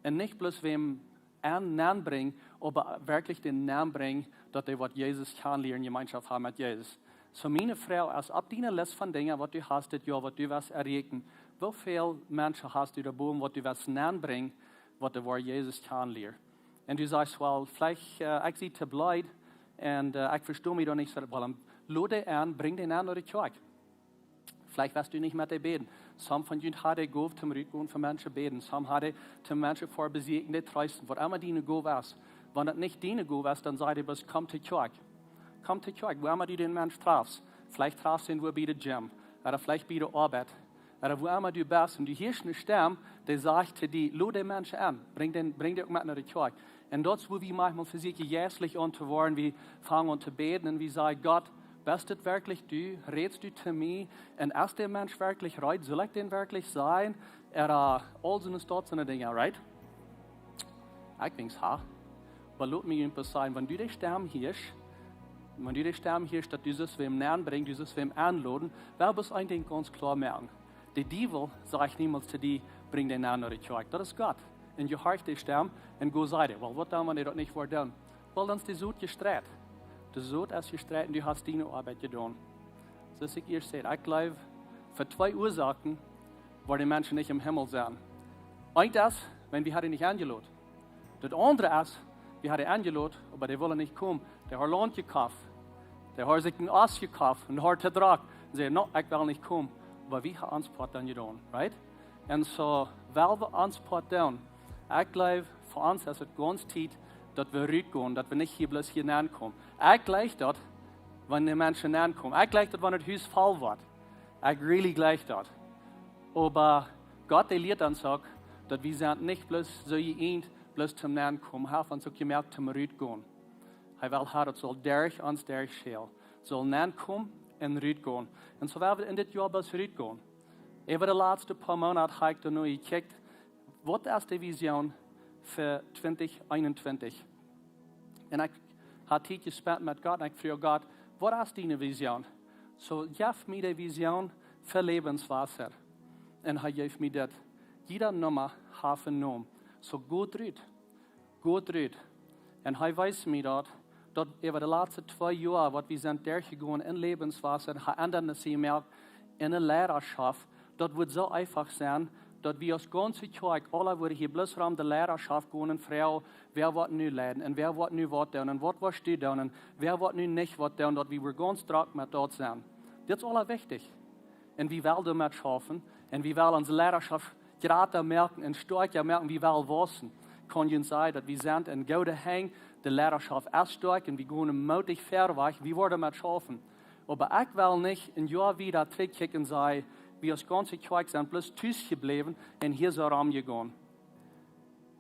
Un nich bloos wäm aun, nenbrinjen, oba werkjlich dän nenbrinjen, daut dee waut Jesus kjanen lieren, Jemeenschoft haben met Jesus. Soo miene Froag es, opp diene List von Dinja, waut du hast dit Joa, waut du west erreichen, woo väl Menschen hast du doa bowen, waut du west nenbrinjen, waut dee woaren Jesus kjanen lieren? Un du sajst, well, veleicht, äh, ekj sie to bleed un, äh, ekj vesto mie doa nich soo, well, dan lod dee aun, brinj dee aun no de Kjoakj. Veleicht west du nich met dee bäden. Some von junt haben de Gow toom rutgonen fa Menschen bäden. Some haben dee toom Menschen fa besieekjen, dee treesten. Waut emma diene Gow es. Wan daut nich diene Gow es, dan saj dee bloos, komm to Kjoakj. Komm to Kjoakj, wua emma du dän Mensch trafst. Veleicht trafst du dän wua bie de Gym. Ooda veleicht bie de Oabeit. Ooda wua emma du best. Un du hieescht eene Stemm, dee sajcht to die, lod dän Mensch aun. Brinj dän, brinj dän uk met no de Kjoakj. Un daut es, wua wie maunchmol vesieekjen, jeistlich aun to woaren. Wie fangen aun to bäden un wie sajen, Gott, best dit werkjlich du? Rätst du to mie? Un es de Mensch werkjlich reed? Saul ekj dän werkjlich sajen? Ooda, äh, aul soone Stoot, soone Dinja, right? Ekj denkj, ha? Oba lot mie junt bloos sajen, wan du de Stemm hieescht, wan du de Stemm hieescht, daut du sust wäm nenbrinjen, du sust wäm enloden, well bloos een Dinkj gaunz kloa moaken. De Diewel sajcht niemols to die: Brinj dän nenn no de Kjoakj. Daut es Gott. Un jehorch de Stemm un go saj: Well, waut dan, wan dee daut nich woat doonen? Well, dan es de Sot jestreit. De Sot es jestreit un du hast diene Oabeit jedonen. Soo aus ekj ieescht säd, ekj jleew, fa twee Uasoaken woaren de Menschen nich em Himmel sennen. Eent es, wan wie haben nich enjelot. Daut aundre es, wie haben enjelot, oba dee wullen nich komen. Dee haben Launt jekoft. Dee haben sikj een Oss jekoft un haben jedrajcht. Un säden: No, ekj well nich komen. Oba wie haben ons Poat dan jedonen, right? Un soo, well wie ons Poat doonen. Ekj jleew, fa ons es et gaunz Tiet, daut wie rutgonen, daut wie nich hia bloos hia nenkomen. Ekj jleew daut, wan de Menschen nenkomen. Ekj jleew daut, wan daut Hus voll woat. Ekj really jleew daut. Oba Gott, dee lieet ons uk, daut wie sent nich bloos soo jeeent, bloos toom Nenkomen. Hee haft ons uk jemoakt toom rutgonen. Hee well haben, daut saul derch ons derchschälen. Saul nenkomen un rutgonen. Un soo woa wie en dit Joa bloos rutgonen. Äwa de latste poa Moonat hab ekj doano jekjikjt, waut es de Vision fa twintich eenuntwintich? Un ekj haud Tiet jespent met Gott un ekj fruach Gott: Waut es diene Vision? Soo, jeff mie de Vision fa Lebenswasser. Un hee jeef mie dit: Jieda Numma haft een Nomen. Soo, go rut. Go rut. Un hee wees mie daut, daut äwa de latste twee Joa, waut wie sent derchjegonen en Lebenswasser, hee Endrungen jemoakt en de Leidaschoft, daut wudd soo eefach sennen, daut wie aus gaunze Kjoakj, aula wudden hia bloos rom de Leidaschoft gonen un froagen: Wäa woat nu leiden? Un wäa woat nu waut doonen? Un waut woascht du doonen? Un wäa woat nu nich waut doonen? Daut wie wudden gaunz drock met daut sennen. Dit es aula wichtich. Un wie wellen doamet schaufen. Un wie wellen onse Leidaschoft jrata moaken un stoakja moaken. Wie wellen wausen. Kaun junt sajen, daut wie sent en goode Henj. De Leidaschoft es stoakj un wie gonen mootich verwoats. Wie woaren doamet schaufen. Oba ekj well nich een Joa wieda trigjkjikjen un sajen, wie aus gaunze Kjoakj sent bloos tus jebläwen un hia soo romjegonen.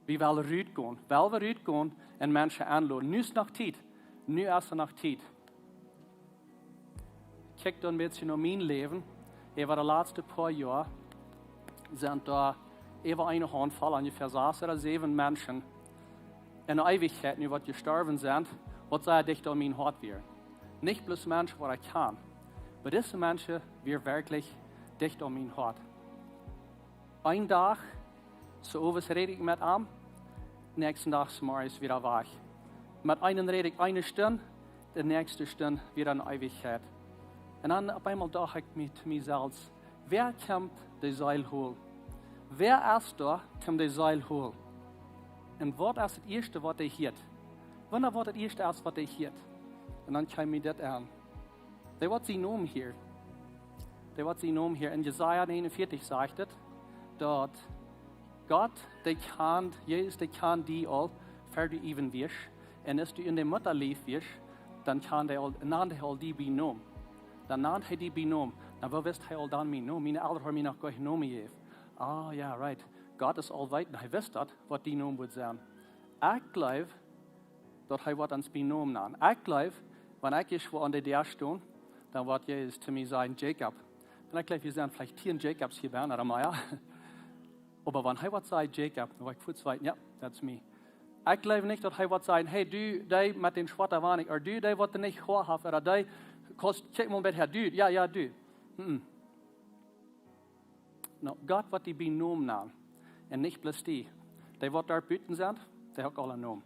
Wie wellen rutgonen. Well wie rutgonen un Menschen enloden. Nu es noch Tiet. Nu es noch Tiet. Kjikj dan een bät no mien Läwen. Äwa de latste poa Joa sent doa äwa eene Hauntvoll, onjefäa sas ooda säwen Menschen en de Eewichkjeit nu, waut jestorwen sent, waut sea dicht aun mien Hoat wieren. Nich bloos Menschen, waut ekj kjan. Oba dise Menschen wieren werkjlich dicht aun mien Hoat. Een Dach, soo owes räd ekj met am, näakjsten Dach zemorjes wada wajch. Met eenen räd ekj eene Stund, de näakjste Stund wada en Eewichkjeit. Un dan opp eemol docht ekj mie to mie selfst: Wäa kjemt de Seel holen? Wäa es doa, kjemt de Seel holen? Un waut es daut ieeschte, waut hee hieet? Wunda, waut daut ieeschte es, waut hee hieet. Un dan kjeem mie dit aun. Dee, waut sien Nomen hieet. Dee, waut sien Nomen hieet. En Jesaja eenuntwintich sajcht et, daut Gott, dee kjand, Jesus, dee kjand die aul, ver du even wieescht. Un aus du en de Muttalief wieescht, dan kjand hee aul, nand hee aul die bie Nomen. Dan nand hee die bie Nomen. Dan, woo wist hee aul dan mien Nomen? Miene Elren haben mie noch goanich Nomen jejäft. Ah, jo, right. Gott es aul weeten. Hee wist daut, waut dien Nomen wudd sennen. Ekj jleew, daut hee woat ons bie Nomen nanen. Ekj jleew, wan ekj hia aun de Däa sto, dan woat Jesus to mie sajen: Jacob. Un ekj jleew, wie sent veleicht tieen Jacobs hia bie, ooda mea. Oba wan hee woat sajen: Jacob, dan woa ekj fuaz weeten: Jo, that's me. Ekj jleew nich, daut hee woat sajen: Hey, du, dee met dän schwoaten Wanisch, ooda du, dee, waut nich Hoa haft, ooda dee, kost, kjikj mol bie häa, du, jo, jo, du. Mm-mm. No, Gott woat die bie Nomen nanen. Un nich bloos die. Dee, waut doa buten sent, dee haben uk aule Nomen.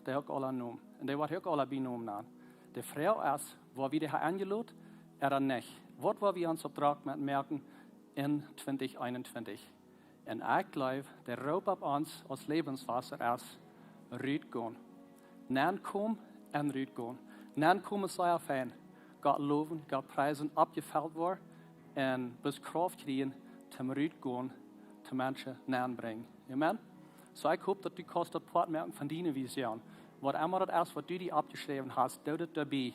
Dee haben uk aule Nomen. Un dee woat uk aule bie Nomen nanen. De Froag es, woa wie dee haben enjelot, ooda nich? Waut woa wie ons opp drock met moaken en twintich eenuntwintich? Un ekj jleew, de Roop opp ons aus Lebenswasser es: rutgonen. Nenkomen un rutgonen. Nenkomen es sea fein. Gott lowen, Gott priesen, oppjefelt woaren un bloos Krauft kjrieen, toom rutgonen, toom Menschen nenbrinjen. Amen? Soo, ekj hop, daut du kaust daut Poat moaken von diene Vision. Waut emma daut es, waut du die oppjeschräwen hast, doo daut doabie.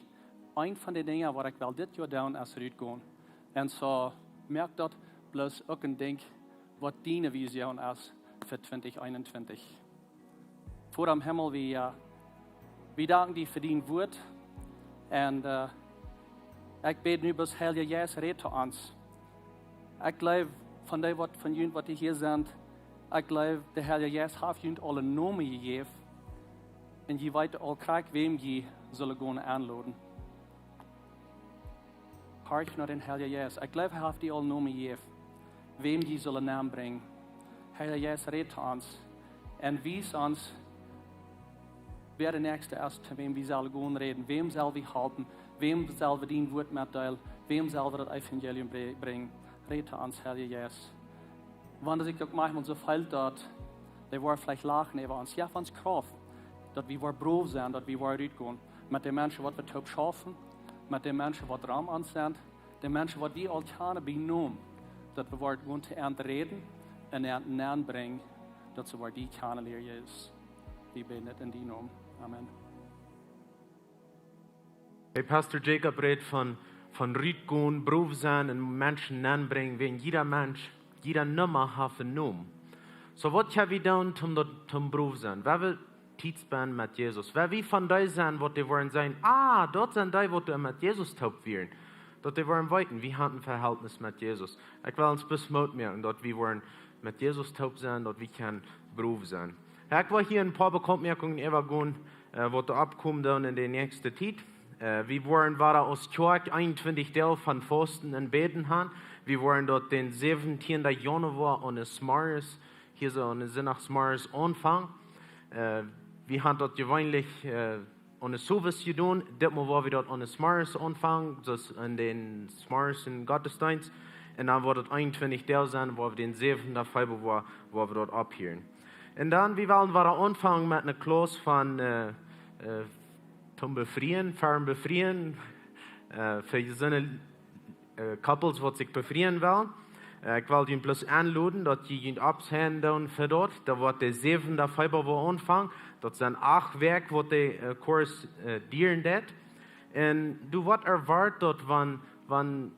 Eent von de Dinja, waut ekj well dit Joa doonen, es rutgonen. Un soo, moak daut bloos uk een Dinkj, waut diene Vision es fa twintich eenuntwintich. Voda em Himmel, wie, äh, wie danken die fa dien Wuat. Un, äh, ekj bäd nu, bloos Heilja Jeist, räd to ons. Ekj jleew, von dee, waut, von junt, waut hia sent, ekj jleew, de Heilja Jeist haft junt aule Nomen jejäft. Un jie weeten aul krakjt, wäm jie sellen gonen enloden. Horch no dän Heiljen Jeist. Ekj jleew, hee haft die aul Nomen jejäft, wäm jie sellen nenbrinjen. Heilja Jeist, räd to ons un wies ons, wäa de Näakjste es, to wäm wie sellen gonen räden. Wäm sell wie halpen? Wäm sell wie dien Wuat metdeelen? Wäm sell wie daut Evangelium bre-, brinjen? Räd to ons, Heilja Jeist. Wan sikj uk maunchmol soo fält, daut dee woaren veleicht lachen äwa ons. Jeff ons Krauft, daut wie woaren brow sennen, daut wie woaren rutgonen. Met de Menschen, waut wie toop schaufen, met de Menschen, waut rom ons sent, de Menschen, waut wie aul kjanen bie Nomen, daut wie woaren gonen to an räden un an nenbrinjen, daut see woaren die kjanen lieren, Jesus. Wie bäden daut en dien Nomen. Amen. Hey, Pastor Jacob rät von, von rutgonen, brow sennen un Menschen nenbrinjen, wäajen jieda Mensch, jieda Numma haft een Nomen. Soo, waut kjenn wie doonen, om daut, om brow sennen? Wie wellen Tiet spenden met Jesus. Wie wellen von dee sennen, waut dee woaren seenen: Ah, daut sent dee, waut doa met Jesus toop wieren. Daut dee woaren weeten, wie haben een Vehältnis met Jesus. Ekj well ons bloos Moot moaken, daut wie woaren met Jesus toop sennen, daut wie kjennen brow sennen. Ekj well hia een poa Bekauntmoakungen äwagonen, äh, waut doa oppkomen dan en de näakjste Tiet. Äh, wie woaren wada aus Kjoakj eenuntwintich Doag von Fausten un Bäden haben. Wie woaren daut dän säwentieenden Januar aun de Morjes, hia soo aun de Sindach zemorjes aunfangen. Äh, wie haben daut jeweenlich, äh, aun de Sowes jedonen. Ditmol woa wie daut aun de Morjes aunfangen, daut es en dän zemorjesen Gottesdeenst. Un dan woat daut eenuntwintich Doag sennen, woa wie dän säwenden Februar, woa wie daut opphieren. Un dan, wie wellen wada aunfangen met eene Class von, äh, äh, toom Befrieen, fa Befrieen, äh, fa jesunde, äh, Couples, waut sikj befrieen wellen. Äh, ekj well junt bloos enloden, daut jie junt oppsäajnen doonen fa daut. Daut woat de säwenden Februar aunfangen. Daut sent acht Wäakj, waut de, äh, Kurs, äh, dieren deit. Un du woascht erwoaten, daut wan, wan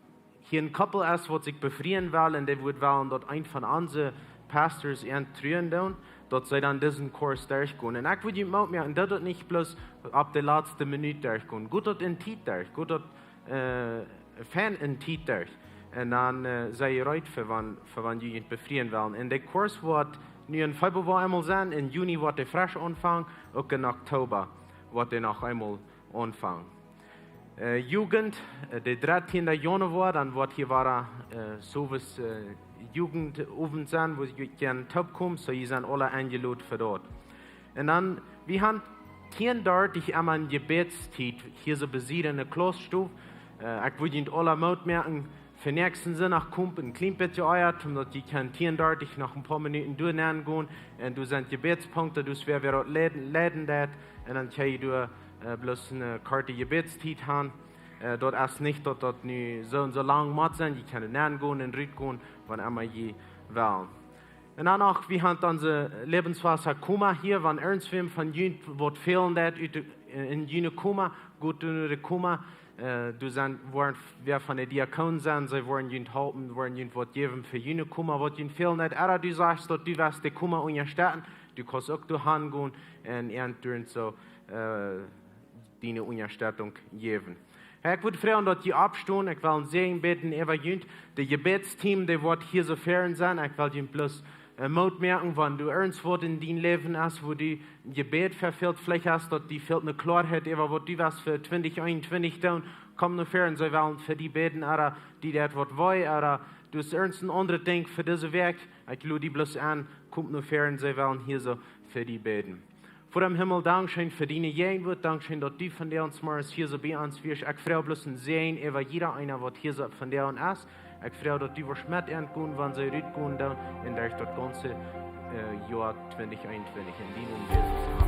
hia een Couple es, waut sikj befrieen well, un dee wudd wellen, daut een von onse Pastors an truen doonen, daut see dan disen Kurs derchgonen. Un ekj wudd junt Moot moaken, daut daut nich bloos opp de latste Minut derchgonen. Goot daut en Tiet derch, goot daut, äh, fein en Tiet derch. Un dan, äh, sie jie reed fa wan, fa wan jie junt befrieen wellen. Un de Kurs woat nu en Februar eemol sennen, en Juni woat dee fresch aunfangen, uk en Oktober woat dee noch eemol aunfangen. Äh, Jugend, äh, de dartieenden Januar, dan woat hia wada, äh, sowes, äh, Jugendowent sennen, wua jie kjennen toopkomen, soo jie sent aule enjeloden fa daut. Un dan, wie haben tieen dartich emma eene Jebädstiet, hia soo bie ons en de Klausstow. Äh, ekj wudd junt aule Moot moaken, fa näakjsten Sindach komt een kjlien bät ea, om daut jie kjennen tieen dartich noch een poa Minuten doa nengonen. Un doa sent Jebädspunkten, dus wäa, wäa daut leiden, leiden deit. Un dan kjenn jie doa, äh, bloos eene korte Jebädstiet haben. Äh, daut es nich, daut daut nu soo un soo lang mott sennen. Jie kjennen nengonen un rutgonen, wan emma jie wellen. Un dan noch, wie haben onse Lebenswasser Koma hia, wan irjentwäm von junt waut fälen deit ut de, en june Koma, got no de Koma, äh, doa sent, woaren, wäa von de Diakonen sent, see woaren junt halpen, woaren junt waut jäwen fa june Koma, waut junt fälen deit. Ooda du sajchst, daut du west de Koma unjastetten, du kaust uk doa hangonen un an doonen soo, äh, diene Unjastettunk jäwen. Ekj wudd froagen, daut jie oppstonen. Ekj well een Säajen bäden äwa junt. De Jebädsteam, dee woat hia soo ver sennen. Ekj well junt bloos, äh, Moot moaken, wan doa irjentwaut en dien Läwen es, wua die Jebäd fa fält. Veleicht es daut, die fält eene Kloaheit äwa waut du west fa twintich eenuntwintich doonen. Komm no ver un see wellen fa die bäden, ooda die deit waut wee, ooda du hast irjent een aundret Dinkj fa dise Wäakj. Ekj lod die bloos en, komm no ver un see wellen hia soo fa die bäden. Voda em Himmel, dankscheen fa diene Jäajenwoat, dankscheen, daut du vondoag zemorjes hia soo bie ons wieescht. Ekj froag bloos een Säajen äwa jieda eena, waut hia soo vondoag es. Ekj froag, daut du woascht met an gonen, wan see rutgonen doonen, un derch daut gaunze, äh, Joa twintich eenuntwintich en dienen Nomen, Jesus.